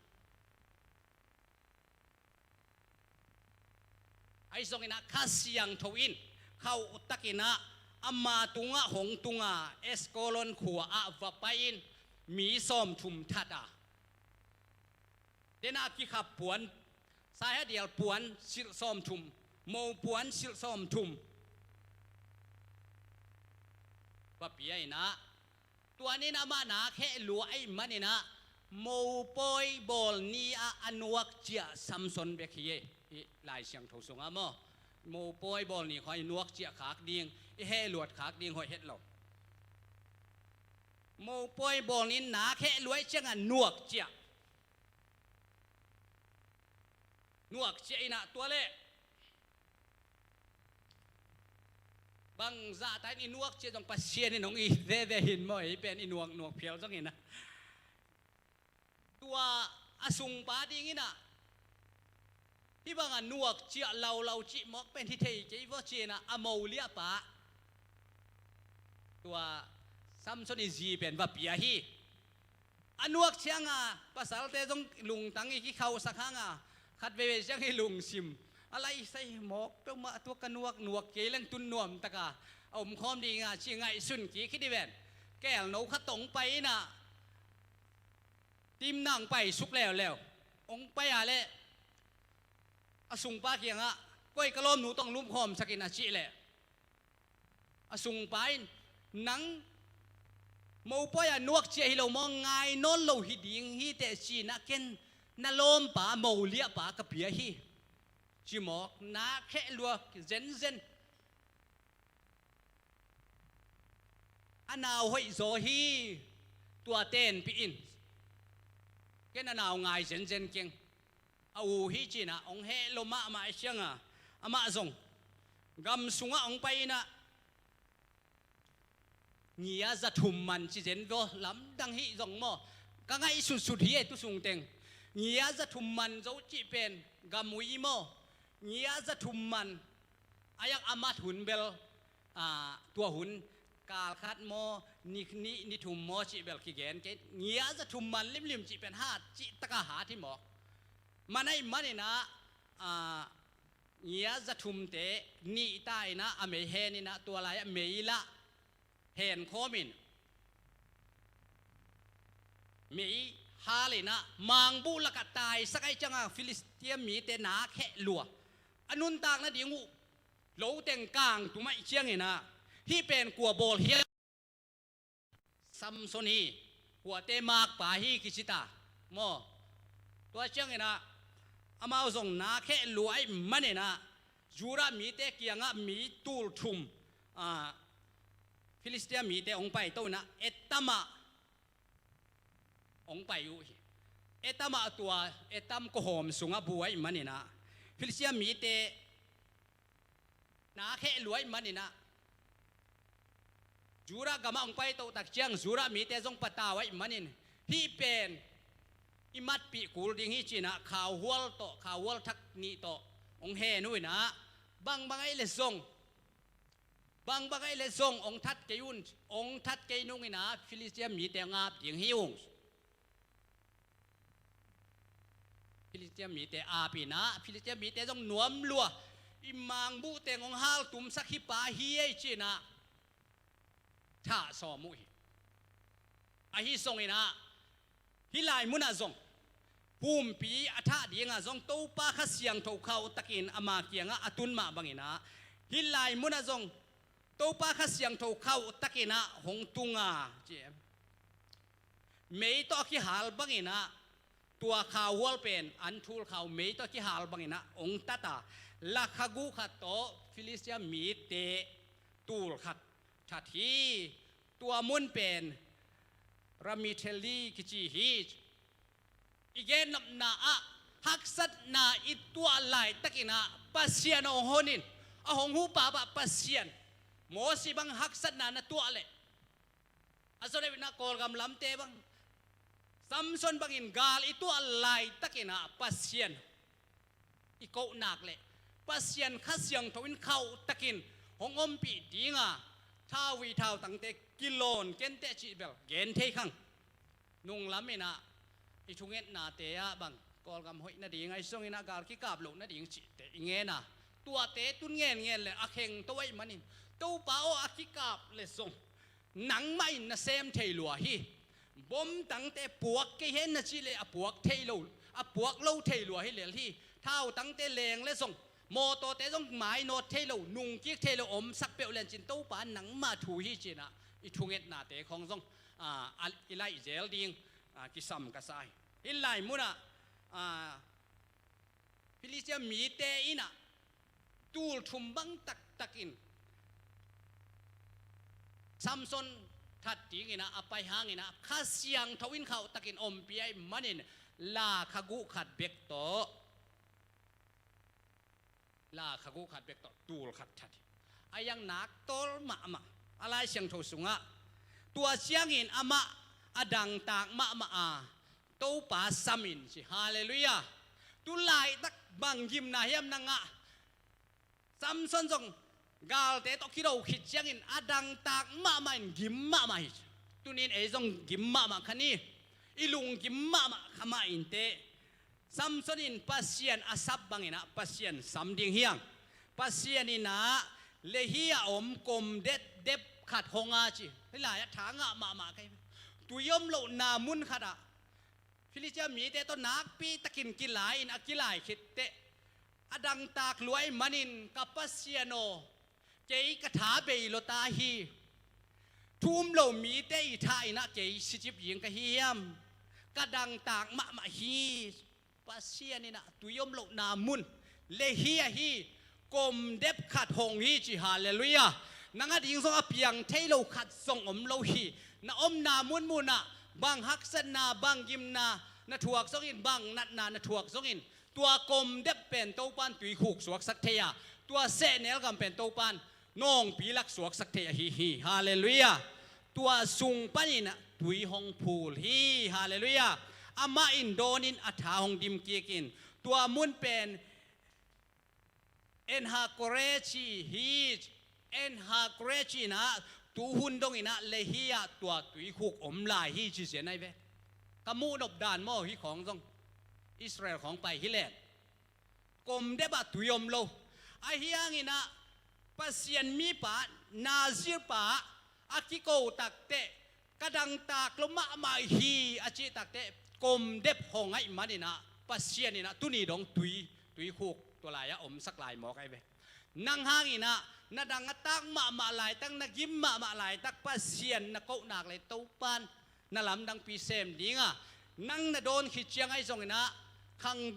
Ahi zongin ah Kha Siangtho in khauhtakin ah ama tungah hong tung a, Ashkelon khua ah va pai-in mi sawmthum that a, den a kikhap puan, saihadial puan silh sawmthum, mo puan silh sawmthum va pia in ah, tua ni-in amah nak heh lua ahih manin ah mopawi bawl ni-ah a nuak ciah Samson bek hi e. Hih Lai Siangtho sungah maw, mopawi bawl ni khawng i nuak ciah khak ding, i heh luat khak ding hoih het lo. Mopawi bawl ni-in nak heh lua ahih ciangah nuak ciah, nuak ciah in ah tua leh bang zahta in i nuak ciah zong Pasian in hong it veve hi maw, ei pen i nuak nuak phial zongin ah. Tua a sungpa dingin ah hih bangah nuak ciah laulau cih mawk pen hi thei kei vaw ci-in ah a mo liahpa, tua Samson i zi pen va pia hi. A nuak ciangah pasalte zong lungtang i kikhauhsak hangah khat veivei ciang i lungsim a laisai mawk peuhmah, tua ka nuak nuak kei leng tun nuamtaka a omkhawm ding a ci ngaihsun kik hi dih ven. Kelno khat tawh hong pai in ah Timna hong paisuk leuleu. Hong pai a leh a sungpa kiangah, koi ka lawmnu tawh hong lumkhawmsak in a cih leh, a sungpa in, nang mopawi a nuak ciah hi lo maw, ngai nawn lo hi ding hi teh ci-in ah ken na lawmpa mo liahpa ka pia hi ci mawk, nak heh lua zenzen. A nau hoih zaw hi, tua tenpih in. Ken a nau ngai zenzen keng. A u hi ci-in ah hong heh lua mahmah ahih ciangah amah zong gam sungah hong pai in ah, ngia za thum man ci zen vaw, lamdang hih zong maw, ka ngaihsutsut hi e tu sung teng. Ngia za thum man zo cih pen gam ui maw, ngia za thum man, a yak a mat hun bel, aa, tua hun kal khat maw, ni, ni, ni thum maw cih bel kigen kei. Ngia za thum man limlim cih pen hat cih taka hat hi mawk. Man ahih manin ah, aa, ngia za thumte nih ta in ah a mei hen in ah, tua lai-ah mei lah hen khawm in, mei hal in ah mangbuh lakah taisak ahih ciangah Filistia mite nak heh lua. A nuntak nading uh lo teng kang tum ahih ciangin ah, hih pen kua bawl hiam? Samson hi, kuate makpa hi kici ta maw. Tua ciangin ah amau zong nak heh lua ahih manin ah, Judah mite kiangah mi tul thum, aa, Filistia mite hong paito in ah Etam ah hong pai uh hi. Etam ah, tua Etam kawhawm sungah bu ahih manin ah, Filistia mite nak heh lua ahih manin ah, Judah gamah hong paito tak ciang Judah mite zong patau ahih manin, hih pen i matpih kul ding hi ci-in ah khauhual tawh, khauhual thak nih tawh hong hen uh in ah, bangbang ahih leh zong, bangbang ahih leh zong hong that kei un, hong that kei nung in ah Filistia mite hong ap ding hi ung. Filistia mite ap in ah, Filistia mite zong nuam lua, i mangbuh teng hong haltumsak hi pa hi ei ci-in ah thah sawm uh hi. Ahi zongin ah, hih lai munah zong, pumpi a thah dingah zong Topa Kha Siangtho khauhtakin ama kiangah a tun mah bangin ah, hih lai munah zong Topa Kha Siangtho khauhtakin ah hong tung a, ci em. Mei tawh a kihal bangin ah, tua khauhual pen an thul khau mei tawh a kihal bangin ah hong tat a, lakha guh khat tawh Filistia mite tul khat that hi. Tua mun pen Ramithelli kici hi. I gennopna ah haksatna i tuah laitakin ah Pasian hong hon in, a hong hupa bah Pasian. Mosi bang haksatna na tuah leh, a zaw deuh in ah Kawlgam lamte bang, Samson bangin gal i tuah laitakin ah Pasian i koh nak leh Pasian Kha Siangtho in khauhtakin hong ompih dinga thauvui thautangte kilawn kenteh cih bel gen thei khang. Nunglam in ah i thungetnate ah bang Kawlgam hoih nading ahi zongin ah gal kikap loh nading cihte i ngen a, tuate tun ngenngen leh a khengto ahih manin, Topa aw, a kikap leh zong nangmah in na sem thei lua hi. Bomtangte puak kei hen na cih leh a puak thei lo, a puak lo thei lua hi lel hi. Thautangte leng leh zong, mawtawte zong mainawt thei lo, nungkik thei lo, omsak peuh lencin Topa nangmah thu hi ci-in ah i thungetnate khawng zong, a, a, i laih zel ding, a, kisam ka sa hi. Hih lai munah, a, Filistia mite in ah tul thum bang taktakin Samson that dingin ah a pai hangin ah Kha Siangtho in khauhtakin ompih ahih manin La Kha Guh khat bek tawh, La Kha Guh khat bek tawh tul khat that hi. A yang nak tawl mahmah. A Lai Siangtho sungah, tua ciangin amah a dangtak mahmah a, Topa sam in ci. Halleluiah. Tu laitak bang gimna hiam na ngah? Samson zong galte tawh kido khit ciangin a dangtak mahmah in gim mahmah hi. Tuni-in ei zong gim mahmah kha ni. I lunggim mahmah kha mah inteh, Samson in Pasian a sap bangin ah Pasian sam ding hi hang. Pasian in ah Lehi a om kom depdep khat hong a ci. Hih lai-ah tha ngah mahmah ka hi. Tui om lohna mun khatah Filistia mite tawh nakpi takin kilai-in a kilai khitteh, a dangtak lua ahih manin, ka Pasian aw, kei ka tha bei lua ta hi. Thu um lo mite i tha in ah kei sicip ding ka hi hiam? Ka dangtak mahmah hi. Pasian in ah tui om lohna mun, Lehi ah hi, kom dep khat hong hi ci. Halleluiah. Nang a ding zong a piang thei lo khat zong om lo hi. Na omna munmun ah bang haksatna, bang gimna na thuak zongin, bang natna na thuak zongin, tua kom dep pen Topa in tuikhuk suaksak thei a, tua sehnel gam pen Topa in nawngpi lak suaksak thei ahi hi. Halleluiah. Tua sung panin ah tui hong phul hi. Halleluiah. Amah in dawn in a tha hong dim kik in, tua mun pen En-hakkore ci hi. En-hakkore ci-in ah, tu hun dongin ah Lehi ah tua tuikhuk om lai hi ci zen ahi ve. Ka muh nop dan maw, hih khawng zong Israel khawng pai hi leng, kom dep ah tui om lo. Ahi hangin ah Pasian mipa, Nazir pa a kiko takteh, ka dangtak lua mahmah hi a cih takteh, kom dep hong ahih manin ah Pasian in ah tuni dong tui, tuikhuk tua lai-ah omsak lai mawk ahi ve. Nang hangin ah na dangtak mahmah laitak, na gim mahmah laitak Pasian na koh nak leh Topa in na lamdangpi sem ding a, nang na dawn khit ciang ahi zongin ah, khang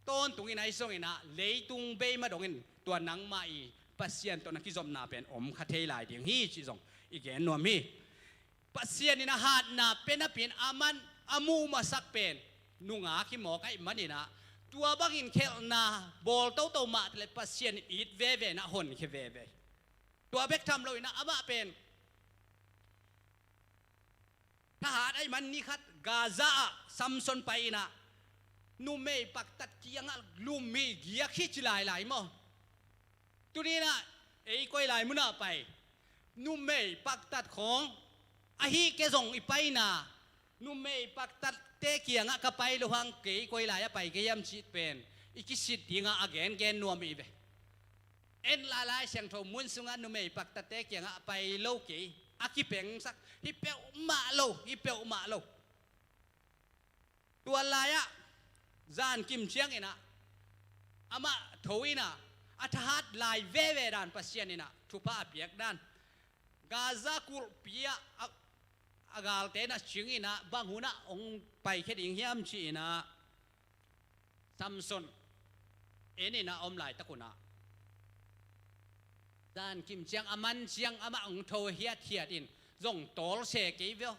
tawntungin ahi zongin ah, leitung bei mah dongin tua nangmah i Pasian tawh na kizopna pen om kha thei lai ding hi cih zong i gen nuam hi. Pasian in a hatna pia napi-in, aman a muh masak pen nungak hi mawk ahih manin ah, tua bangin khelhna bawl toto mah leh Pasian in it veve in ah honkhia veve. Tua bek tham loin ah amah pen thahat ahih man, ni khat Gaza ah Samson pai in ah, numei paktat kiangah lum hi, giak hi ci lailai maw. Tuni-in ah ei koi lai munah pai, numei paktat khawng ahi kei zong i paina, numei paktatte kiangah ka pai loh hang kei koi lai-ah pai kei hiam cih pen i kisit dingah a gengen nuam i hi ve. En la, Lai Siangtho mun sungah numei paktatte kiangah a pai lo kei, a kipengsak hi peuhmah lo, hi peuhmah lo. Tua lai-ah zankim ciangin ah amah tho in ah, a thahat lai veve dan, Pasian in ah thupha a piak dan, Gaza kulhpi ah a, a galte na cing in ah, bang hun ah hong paikhia ding hiam ci-in ah Samson en in ah a om laitak un ah, zankim ciang a man ciang amah hong tho hiathiat in, zong tawlse kei veu.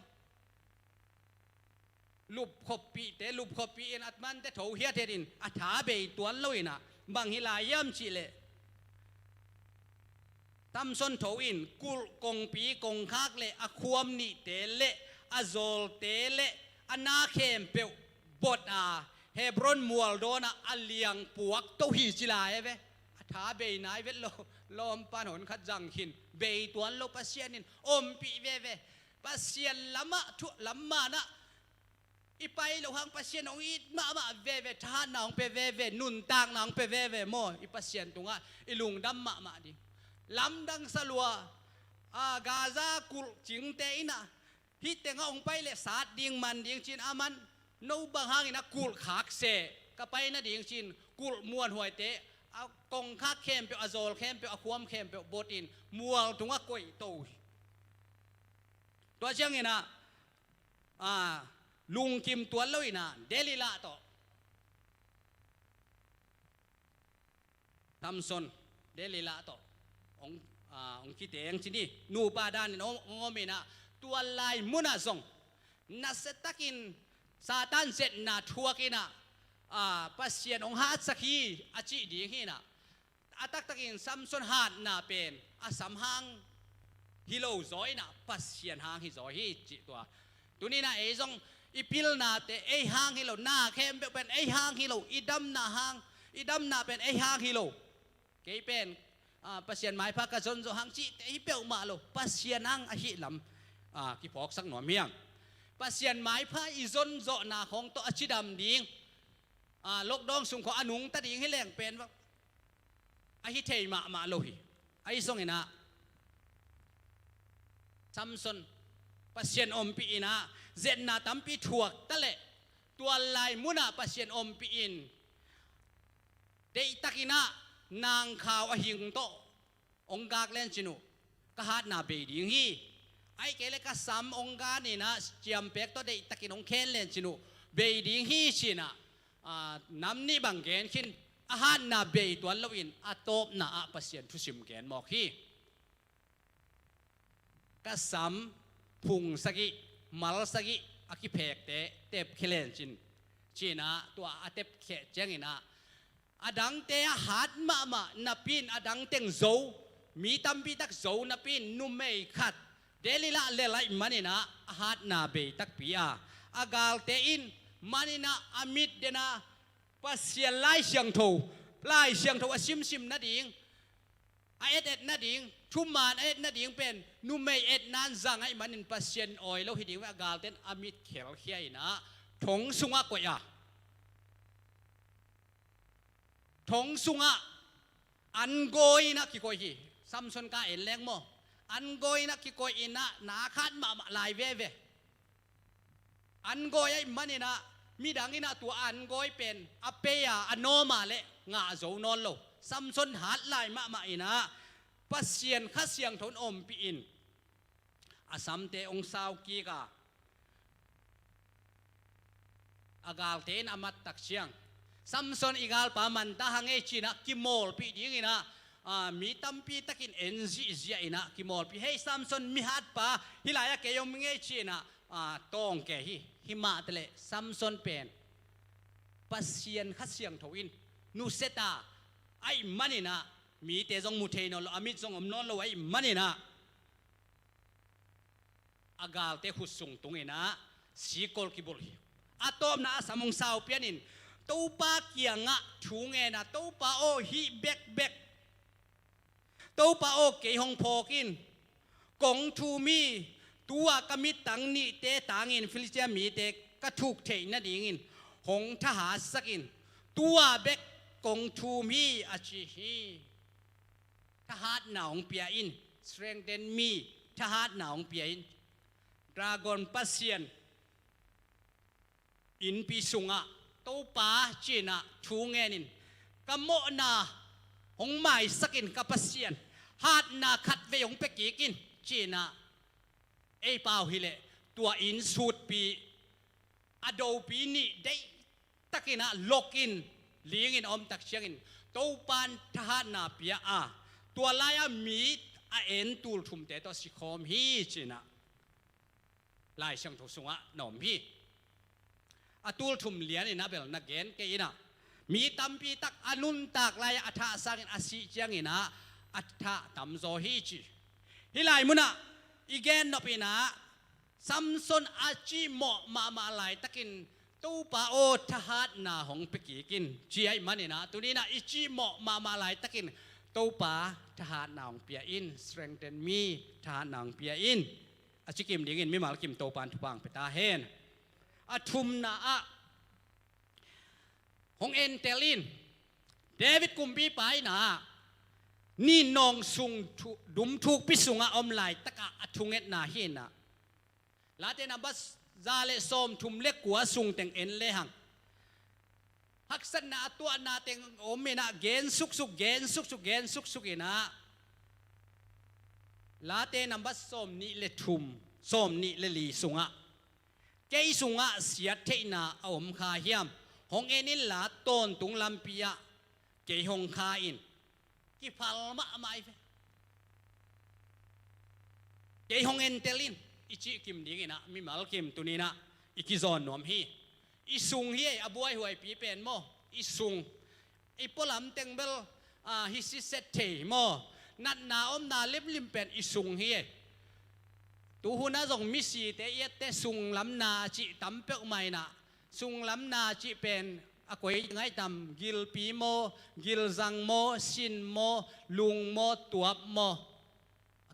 Lupkhoppihte, lupkhoppih in a mante tho hiathiat in a tha bei tuan lo inah, bang hi lai hiam cihleh, Samson tho in kulh kongpi kongkhak le a khuam nihte le a zawlte le a na khempeuh bot a Hebron mual dawnah a liang puak to hi ci lai a ve. A tha bei nai vet lo, lawmpan hon khat zang khin, bei tuan lo, Pasian in ompih veve. Pasian lamah thu lam manah i pai loh hang Pasian hong it mahmah veve, thahatna hong pe veve, nuntakna hong pe veve maw. I Pasian tungah i lungdam mahmah ding. Lamdang sa lua, a, Gaza kulh cingte inah, hih tengah hong pai leh sat ding, man ding ci-in a man, no bang hangin a kulh khak seh, ka pai nading ci-in kulh muanhuaite, a kongkhak khempeuh, a zawl khempeuh, a khuam khempeuh bot in mual tungah koih to hi. Tua ciangin ah, a, lungkim tuan lo inah Delilah tawh, Samson, Delilah tawh hong, a, hong kiteng ci ni. Nupa danin hong, hong om inah, tua lai munah zong nasiatakin Satan zetna thuak inah, a, Pasian hong hatsak hi a cih ding hi inah, a taktakin Samson hatna pen a sam hang hi lo zaw inah, Pasian hang hi zaw hi cih tua. Tuni inah ei zong i pilnate ei hang hi lo, na khempeuh pen ei hang hi lo, i damna hang, i damna pen ei hang hi lo. Kei pen, a, Pasian maipha ka zonzawh hang cihte hi peuhmah lo, Pasian hang ahih lam, a, kiphawksak nuam hiang. Pasian maipha i zonzawhna khawng tawh a cidam ding, a, lockdown sung khawng a nungta ding hi leng pen bang ahi thei mahmah lo hi. Ahi zong inah Samson Pasian ompih inah, zetna tampi thuak ta leh, tua lai munah Pasian ompih in, deihtak inah nangkhau a hing tawh hong gak lencin uh ka hatna bei ding hi. Ahih kei leh ka sam hong gan inah ciampek tawh deihtakin hong khen lencin uh bei ding hi ci inah, a, nam nih bang gen khin, a hatna bei tuan loin a tawpna ah Pasian thusim gen mawk hi. Ka sam phung sagih, mal sagih a kiphekte tepkhia lencin ci inah, tua a tepkhia ciang inah, a dangte a hat mahmah napi in a dang teng zo, mi tampi tak zo napi in numei khat Delilah lel ahih man inah a hatna bei takpi a, a galte in man inah a mit den a, Pasian Lai Siangtho, Lai Siangtho a simsim nading, a et et nading, thuman a et nading pen numei etna in zang ahih manin Pasian awi lo hi ding ve, a galte in a mit khelkhia inah thong sungah koih a, thong sungah an gawi inah kikoih hi. Samson ka en leng maw, an gawi inah kikoih inah na khat mahmah lai veve. An gawi ahih man inah, midang inah tua an gawi pen a pei a, a nawm a leh ngah zo nawn lo. Samson hat lai mahmah inah Pasian Kha Siangtho in ompih in a samte hong sau kik a, a galte in a mat tak ciang, Samson, i galpa man ta hang ei ci inah kimawlpih ding inah, a, mi tampi takin en zihziah inah kimawlpih. Hei Samson, mi hatpa, hih lai-ah kei om ing ei ci inah, a, tawng kei hi. Hi mah ta leh Samson pen Pasian Kha Siangtho in nusia ta ahih man inah, mite zong mu thei nawn lo, a mit zong om nawn lo ahih man inah, a galte khut sung tung inah sikol kibulh hi. A tawpna a sam hong sau pian in, Topa kiangah thu ngen a, Topa aw, hih bekbek, Topa aw, kei hong phawk in. Kong thum hi. Tu-a ka mittang nihte tangin Filistia mite ka thuk theih nadingin hong thahatsak in. Tu-a bek kong thum hi, a ci hi. Thahatna hong pia in, strengthen me, thahatna hong pia in. Dragon pasian innpi sungah, Topa, ci inah thu ngen in, ka mawhna hong maisak in ka Pasian, hatna khatvei hong pia kik in, ci inah ei pau hi leh, tua inn sutpi, a dopi nih deihtak inah lok in, ling in a om tak ciangin, Topa in thahatna pia a, tua lai-a mi a en tul thumte tawh sikhawm hi, ci inah Lai Siangtho sungah na om hi. A tul thum lianin a bel na gen kei inah, mi tampi tak a nuntak lai-ah a thah sangin a sih cianginah a thah tamzaw hi ci. Hih lai munah i gen nop inah Samson a cihmawh mahmah laitakin Topa aw, thahatna hong pia kik in, ci ahih maninah tuninah i cihmawh mahmah laitakin Topa thahatna hong pia in, strengthen me, thahatna hong pia in, a ci kim dingin mimal kim Topan thupha hong pia ta hen. A thumna ah hong entel in. David kumpipa inah ninnawng sung thu-, dum thukpi sungah om laitakah a thungetna hi inah. Late nambat za le sawmthum le kua sung teng en lehang, haksatna a tuahna teng om inah gen suksuk, gen suksuk, gen suksuk inah. Late nambat sawmnih le thum, sawmnih le li sungah, kei sungah siattheihna a om kha hiam? Hong en inla tawntung lampi ah kei hong kha in. Kiphal mahmah hi ve. Kei hong entel in, i cih kim dinginah mimal kim tuninah i kizawn nuam hi. I sung hi ei, a buaihuaipi pen maw? I sung. I pualam teng bel, ah, hi siset thei maw? Natna omna limlim pen i sung hi ei. Tuhuna zong misite i ette sunglamna cih tam peuhmah inah. Sunglamna cih pen a koi ngaihtam, gilpi maw, gilzang maw, sin maw, lung maw, tuap maw,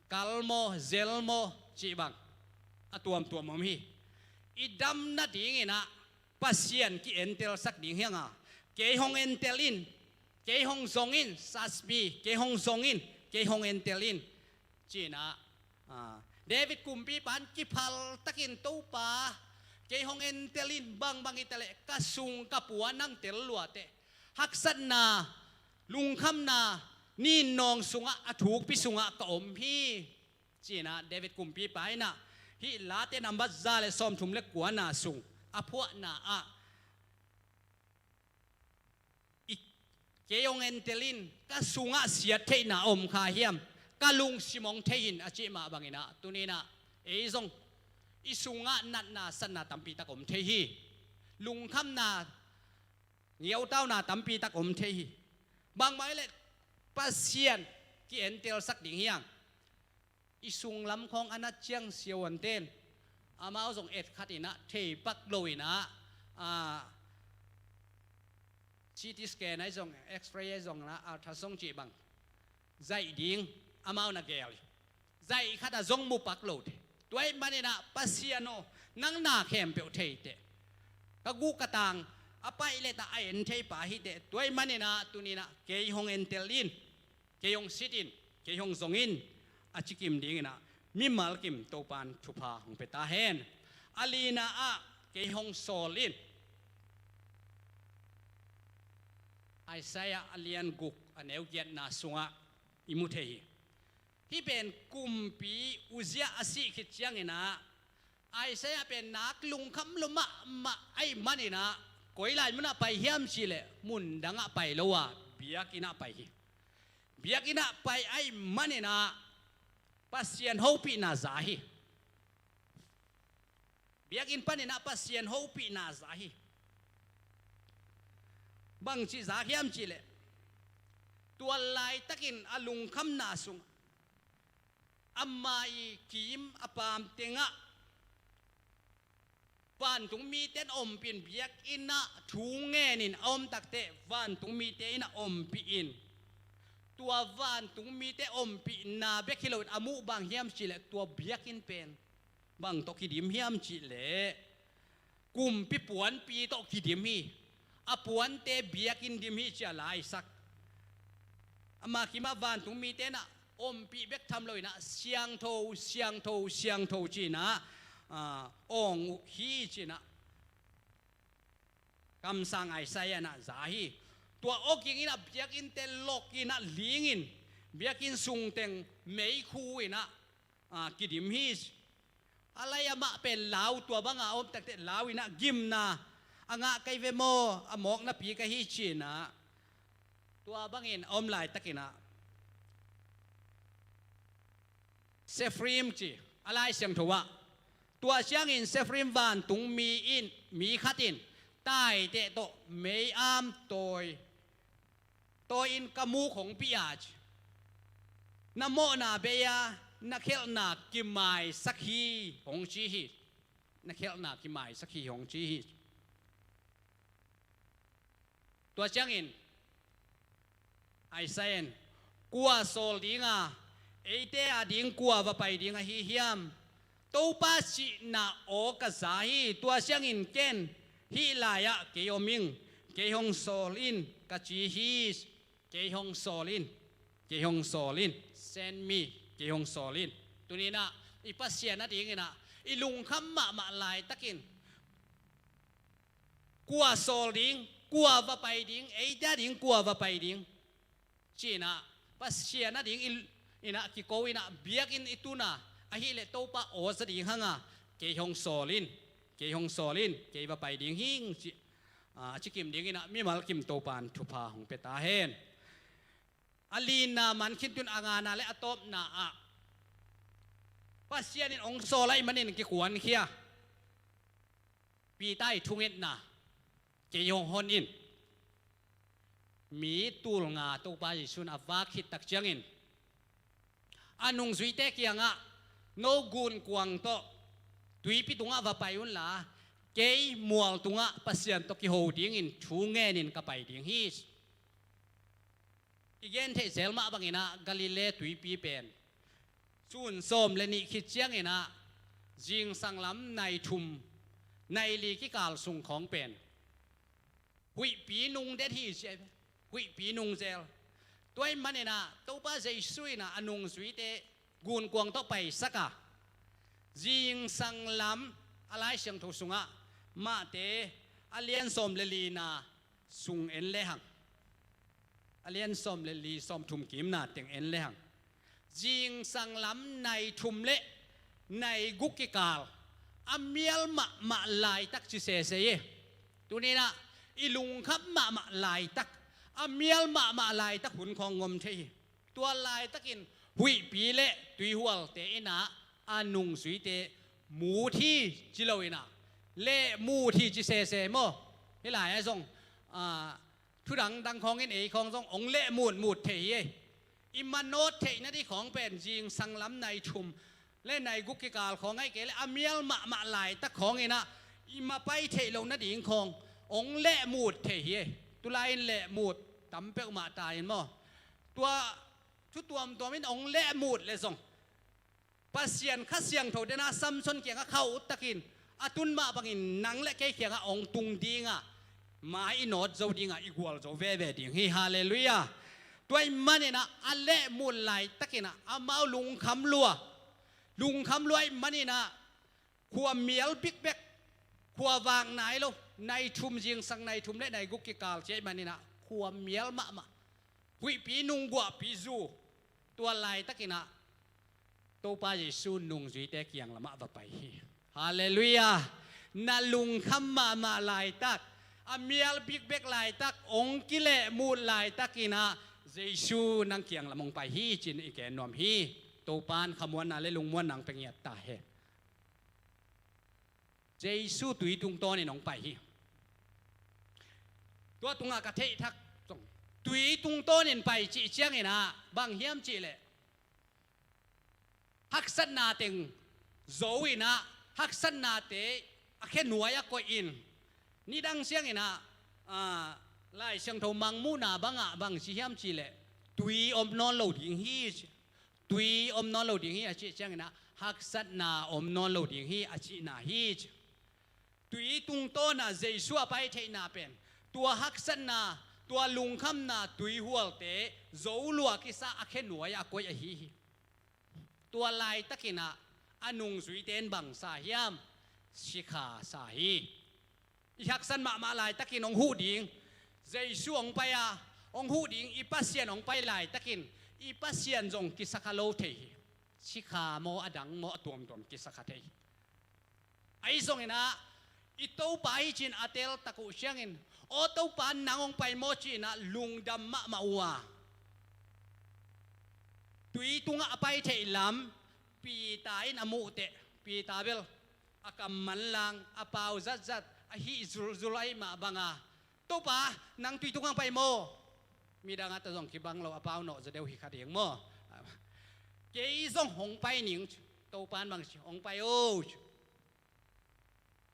kal maw, zel maw, cih bang a tuamtuam om hi. I damna dinginah Pasian ki-entelsak ding hi hang a, kei hong entel in, kei hong zong in, saspi, kei hong zong in, kei hong entel in, cinah, ah, David kumpipa in kiphaltakin Topa, kei hong entel in, bangbang hi taleh ka sung ka pua nang tel luateh. Haksatna, lungkhamna, ninnawng sungah, a thukpi sungah ka om hi. Cinah David kumpipa inah hih Late nambat za le sawmthum le kuana sung a phuahna ah, i, kei hong entel in, ka sungah siattheihna a om kha hiam? Ka lungsim hong thei in, a cih mah banginah tuninah ei zong i sungah natna satna tampi tak om thei hi. Lungkhamna, ngiautauna tampi tak om thei hi. Bangbang hileh Pasian ki-entelsak ding hi hang. I sunglam khawng a nat ciang siavuante'n amau zong etkhat inah thei pak lo inah, ah, C T scan ahi zong, X-ray ahi zong inah, ultrasound cih bang zaih ding amau na gel hi. Zaih khat a zong mu pak lo thei. Tua ahih maninah Pasian aw, nang na khempeuh thei teh. Ka guh ka tang a paih letah a en thei pa hi teh. Tua ahih maninah tuninah kei hong entel in, kei hong sit in, kei hong zong in, a ci kim dinginah mimal kim Topan thupha hong pia ta hen. A lina ah kei hong sawl in. Isaiah a lian guk a neu giatna sungah i mu thei hi. Hih pen kumpi Uzziah a sih khit cianginah Isaiah pen nak lungkham lo mahmah ahih maninah koi lai munah pai hiam cihleh mun dangah pai lo a, biakinnah pai hi. Biakinnah pai ahih maninah Pasian hopihna za hi. Biakinn paninah Pasian hopihna za hi. Bangci za hiam cihleh, tua laitakin a lungkhamna sung, ama i kim a paam tengah vantung mite in ompih in, biakinnah thu ngenin a om takteh vantung mite in a ompih in. Tua vantung mite ompihna bek hi loin a muh bang hiam cihleh, tua biakinn pen bang tawh kidim hiam cihleh, kumpi puanpi tawh kidim hi. A puante biakinn dim hi ci-a la i sak. Ama kimah vantung mite inah ompih bek tham lo inah siangtho, siangtho, siangtho ci-inah, ah, awng uh hi ci-inah kamsang Isaiah inah za hi. Tua awging inah biakinnte lok inah lingin, biakinn sungteng meikhu inah, ah, kidim hi. A lai amah pen lau, tua banga a om takteh lau inah gimna a ngah kei ve maw, a mawk napi ka hi ci-inah. Tua bangin a om laitakinah Sephrim ci a Lai Siangtho ah, Tua ciangin Sephrim vantung mi in, mi khat in, taiteh tawh mei-am tawi, tawi-in ka muk hong pih a ci. Na mawhna bei-a na khelhna kimaisak hi hong ci hi. Na khelhna kimaisak hi hong ci hi. Tua ciangin Isaiah in, kua sawl dinga, eite a ding kua va pai ding ahi hiam? Topa cihna aw ka za hi. Tua ciangin ken, hih lai-ah kei om ing, kei hong sawl in ka ci hi. Kei hong sawl in, kei hong sawl in, send me, kei hong sawl in. Tuninah i Pasian a dinginah i lungkham mahmah laitakin kua sawl ding, kua va pai ding, eite a ding kua va pai ding, cinah Pasian a ding i, inah kiko inah biakinn i tuna, ahileh Topa aw za ding hanga, kei hong sawl in, kei hong sawl in, kei va pai ding hing ci, a, a cikim dinginah mimal kim Topan thupha hong pia ta hen. A lina man khin tun a ngana le a tawpna ah Pasian in hong sawl ahih manin kikuankhia. Peter i thungetna, kei hong hon in. Mi tul nga Topa Jesuh in a vak khit tak ciangin a nungzuite kiangah, no gunkuang tawh tuipi tungah va pai unla, kei mual tungah Pasian tawh kiho dingin thu ngenin ka pai ding hi. I gen theih zel mah banginah Galilee tuipi pen sun sawm le nih khit cianginah zingsang lam nai thum, nai li kikal sung khawng pen huihpi nung det hi ci a, huihpi nung zel. Tua ahih maninah Topa Jesuh inah a nungzuite gunkuang tawh paisak a, zingsang lam a Lai Siangtho sungah Mate a lian sawm le lina sung en lehang, a lian sawm le li sawm thum kimna teng en lehang, zingsang lam nai thum le nai guk kikal a mial mahmah laitak ci sese hi. Tuninah i lungkham mahmah laitak, a mial mahmah laitak hun khawng ngom thei hi. Tua laitakin huihpi le tuihualte inah a nungzuite mut hi ci lo inah lehmut hi ci sese maw? Hih lai-ah zong, a, thu dangdang khawngin ei khawng zong hong lehmutmut thei hi. I manawt theih nading khawng pen zingsang lam nai thum le nai guk kikal khawng ahih kei le a mial mahmah laitak khawnginah i mapai theih loh nading khawng hong lehmut thei hi. Tulai-in lehmut tam peuhmah ta in maw? Tua thu tuamtuam in hong lehmut le zong Pasian Kha Siangtho dena Samson kiangah khauh takin a tun mah bangin nang le kei kiangah hong tung dinga, ma i nawt zo dinga i gual zo veve ding hi. Halleluiah. Tua ahih maninah a lehmut laitakinah amau lungkham lua, lungkham lua ahih maninah khua mial bikbek, khua vak nai lo, nai thum, zingsang nai thum le nai guk kikal ci ahih maninah khua mial mahmah, huihpi nung guahpi zu. Tua laitakinah Topa Jesuh nungzuite kiang lamah va pai hi. Halleluiah. Na lungkham mahmah laitak, a mial bikbek laitak, hong kilehmut laitakinah Jesuh nang kiang lam hong pai hi ci-in i gen nuam hi. Topan khamuanna le lungmuanna hong pia ngiat ta hen. Jesuh tui tungtawnin hong pai hi. Tua tungah ka theih thak zong, tui tungtawnin pai cih cianginah bang hiam cihleh haksatna teng zo inah haksatnate a khenuai a koih in, nidang cianginah, a, Lai Siangtho Mangmuhna bangah bang ci hiam cihleh tui om nawn lo ding hi ci. Tui om nawn lo ding hi a cih cianginah haksatna om nawn lo ding hi a cihna hi ci. Tui tungtawna Jesuh a pai theihna pen tua haksatna, tua lungkhamna tuihualte zo lua kisa a khenuai a koih ahi hi. Tua laitakinah a nungzuite in bang sa hiam? Sikha sa hi. I haksat mahmah laitakin hong huh ding, Jesuh hong pai a, hong huh ding i Pasian hong pai laitakin i Pasian zong kisakha lo thei hi. Sikha maw, a dang maw, a tuamtuam kisakha thei hi. Ahi zonginah i Topa hi ci-in a teltak uh ciangin, aw Topa, nang hong pai maw ci-inah lungdam mahmah uh a, tui tungah a pai theih lam Peter in a muhteh, Peter bel a kam manlang, a pau zatzat, a hih zulzul ahih mah banga, "Topa, nang tui tungah pai maw?" Midang a ta zong kibang lo, a pau nawh zaw deuh hi kha ding maw? "Kei zong hong pai ning," Topa in bang ci, "Hong pai o,"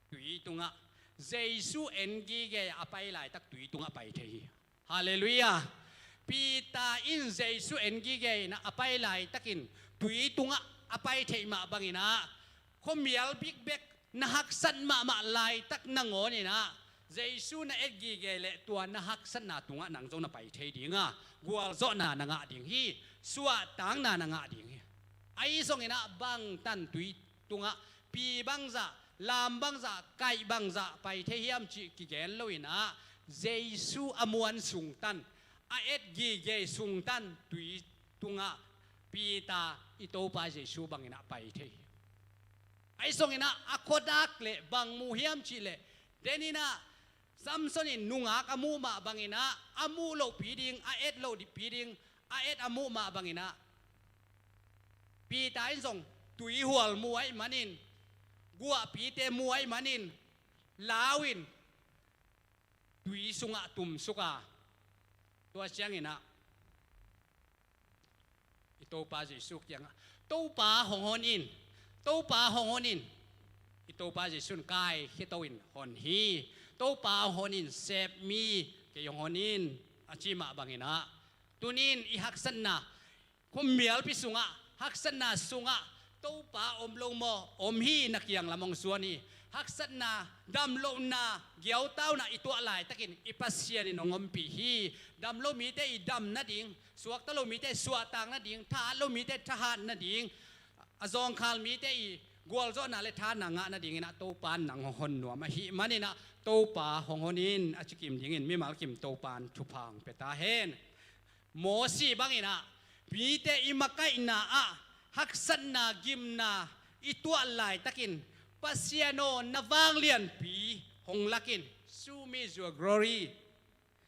tui tungah, Jesu en gige a pai laitak tui tungah pai thei hi. Halleluiah. Peter in Jesu en gige in a pai laitakin tui tungah a pai theih mah bangin ah, khuamial bikbek na haksat mahmah laitak nangawn in ah, Jesu na et gige leh tua na haksatna tungah nang zong na pai thei ding a, gualzawhna na ngah ding hi, suahtakna na ngah ding hi. Ahi zongin ah bangtan tui tungah pi bangzah, lam bangzah, kaih bangzah pai thei hiam cih kigen lo in ah, Jesu a muan sungtan, a et gige sungtan tui tungah Peter i Topa Jesu bangin ah pai thei hi. Ahi zongin ah a khuadak leh bang mu hiam cih leh, den in ah Samson in nungak a muh mah bangin ah, a muh lohpi ding, a et lohpi ding, a et a muh mah bangin ah, Peter in zong tui hual mu ahih manin, guahpite mu ahih manin, lau in tui sungah tumsuk a, tua ciangin ah i Topa Jesu kiangah, "Topa, hong hon in, Topa, hong hon in." I Topa Jesu in kaikhia to in hon hi. "Topa, hong hon in, save me, kei hong hon in," a cih mah bangin ah, tuni in i haksatna, khuamialpi sungah, haksatna sungah, "Topa om lo maw?" Om hi, na kiang lam hong suan hi. Haksatna, damlohna, giautauna i tuah laitakin i Pasian in hong ompih hi. Dam lo mite i dam nading, suakta lo mite suahtak nading, thahat lo mite thahat nading, a zawngkhal mite i gualzawhna le thahatna ngah nadingin ah Topa in nang hong hon nuam ahih manin ah, "Topa, hong hon in," a ci kim dingin mimal kim Topa in thupha hong pia ta hen. Mosi bangin ah, mite i makaihna ah haksatna, gimna i tuah laitakin, "Pasian aw, na vanglianpi hong lak in, show me your glory."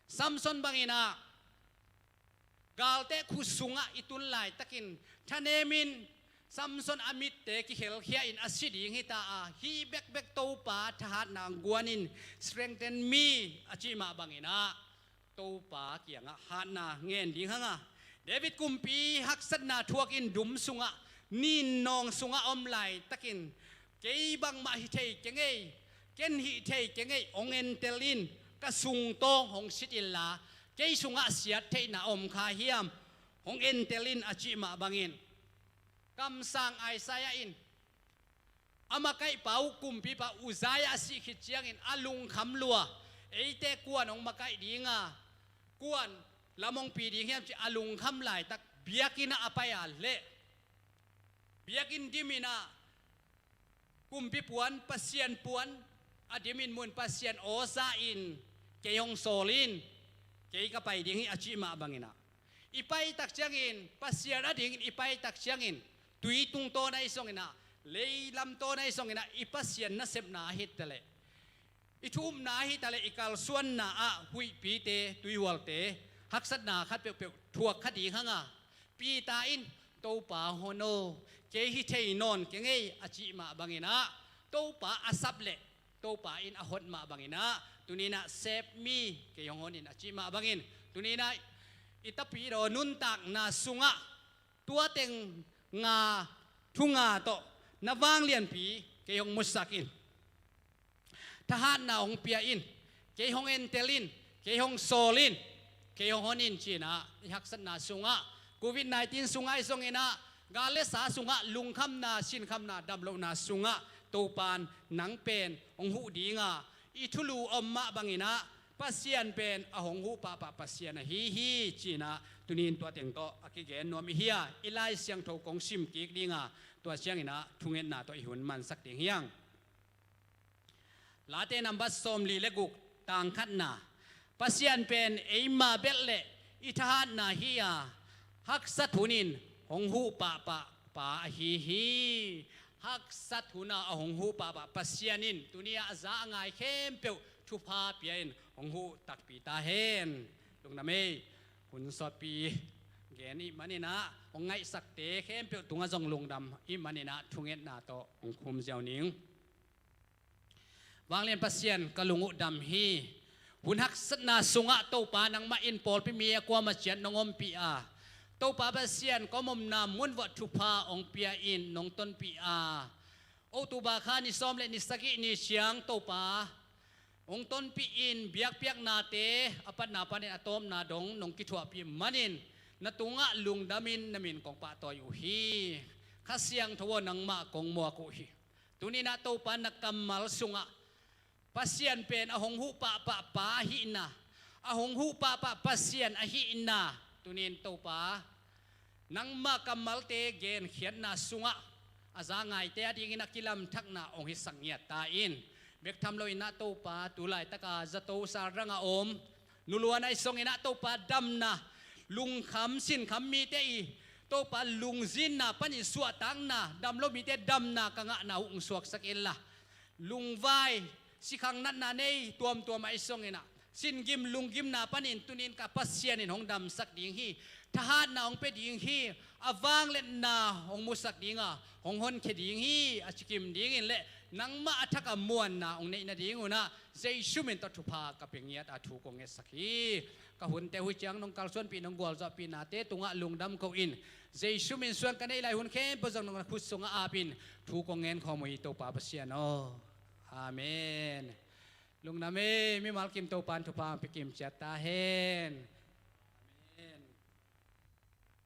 Samson bangin ah, galte khut sungah i tun laitakin, thanemin Samson a mitte kikhelkhia in a si ding hi ta a, hih bekbek Topa thahatna hong guan in, "Strengthen me," a cih mah bangin ah, Topa kiangah hatna ngen ding hang a, David kumpi haksatna thuak in dum sungah, ninnawng sungah om laitakin, "Kei bangmah hi thei keng ei, ken hih thei keng ei, hong entel in, ka sungtawng hong sit inla, kei sungah siattheihna om kha hiam, hong entel in," a cih mah bangin, kamsang Isaiah in a makaihpa uh, kumpipa Uzziah a sih khit ciangin a lungkham lua, "Eite kuan hong makaih ding a, kuan lam hong pi ding hiam?" ci a lungkham laitak, biakinn ah a pai a leh, biakinn dim in ah, kumpi puan, Pasian puan a dim in mun, Pasian aw za in, "Kei hong sawl in, kei ka pai ding hi," a cih mah bangin ah, i pai tak ciangin, Pasian adingin i pai tak ciangin, tui tung tawn ahi zongin ah, lei lam tawn ahi zongin ah, i Pasian nasepna ahi ta leh, i thu upna ahi ta leh, i kalsuanna ah huihpite, tuihualte, haksatna khat peuhpeuh thuak kha ding hang a, Peter in, "Topa, hon aw, kei hi thei nawn keng ei," a cih mah bangin ah, Topa a sap leh Topa in a hon mah bangin ah, tuni in ah, "Save me, kei hong hon in," a cih mah bangin, tuni in ah i tapidaw nuntakna sungah tua teng nga, thu nga tawh, "Na vanglianpi kei hong musak in, thahatna hong pia in, kei hong entel in, kei hong sawl in, kei hong hon in," ci-in ah, i haksatna sungah, covid nineteen sungah ahi zongin ah, gal le sa sungah, lungkhamna, sinkhamna, damlohna sungah, Topa in nang pen hong huh ding a, i thulu om mah bangin ah, Pasian pen a hong huh pahpah Pasian ahi hi, ci-in ah, tuni in tua teng tawh a kigen nuam i hi a, i Lai Siangtho kong sim kik ding a, tua ciangin ah thungetna tawh i hun mansak ding hi hang. Late number sawmli le guk, tang khatna, Pasian pen eima belh leh i thahatna hi a, haksat hunin hong huh pahpah pa ahi hi. Haksat hun a a hong huh pahpah Pasian in tuni a a za a ngai khempeuh thupha pia in hong huh takpi ta hen. Lungdam ei. Hun sawtpi gen ih manin ah, hong ngaihsakte khempeuh tungah zong lungdam ih manin ah, thungetna tawh hong khum ziau ning. Vanglian Pasian, ka lung uh dam hi. Hun haksatna sungah Topa nangmah in pawlpi mi a kuama ciat nong ompih a, Topa Pasian, ka omna mun vuah thupha hong pia in nong tonpih a, October kha ni sawm le ni sagih ni ciang Topa hong tonpih in biakpiaknate a patna panin a tawpna dong nong kithuahpih manin na tungah lungdamin na min kong pahtawi uh hi. Kha Siangtho aw, nangmah kong muak uh hi. Tuninah Topa na kammal sungah Pasian pen a hong huh pahpah pa ahihna, a hong huh pahpah Pasian ahihna, tunin Topa nangmah kammalte genkhiatna sungah a za ngaite adingin a kilamthakna hong hisak ngiat ta in. Bek tham loinah Topa tu laitaka zato sal rangah om nuluan ahi songinah Topa damna, lungkham sinkham mite i Topa lungzinna panin suahtakna, dam lo mite damna ka ngahna uh hong suaksak inla, lungvai sikhang natna nei tuamtuam ahi songinah singim lunggimna panin tunin ka Pasian in hong damsak ding hi. Thahatna hong pia ding hi. A vangliatna hong musak dinga hong honkhia ding hi. A cikim dingin le nangmah a thak a muanna hong neih nadingunah Jesu min tawh thupha ka pia ngiat a thu kong ngetsak hi. Ka hunte uh hi ciang nong kalsuanpih, nong gualzawhpihnate tungah lungdam ko in, Jesu min suan ka neih lai hun khempeuh zong nong na khut sungah apin thu kong ngen khawm uh hi, Topa Pasian aw. Amen. Lungdam ei, mimal kim Topa in thupha hong pia kim ciat ta hen.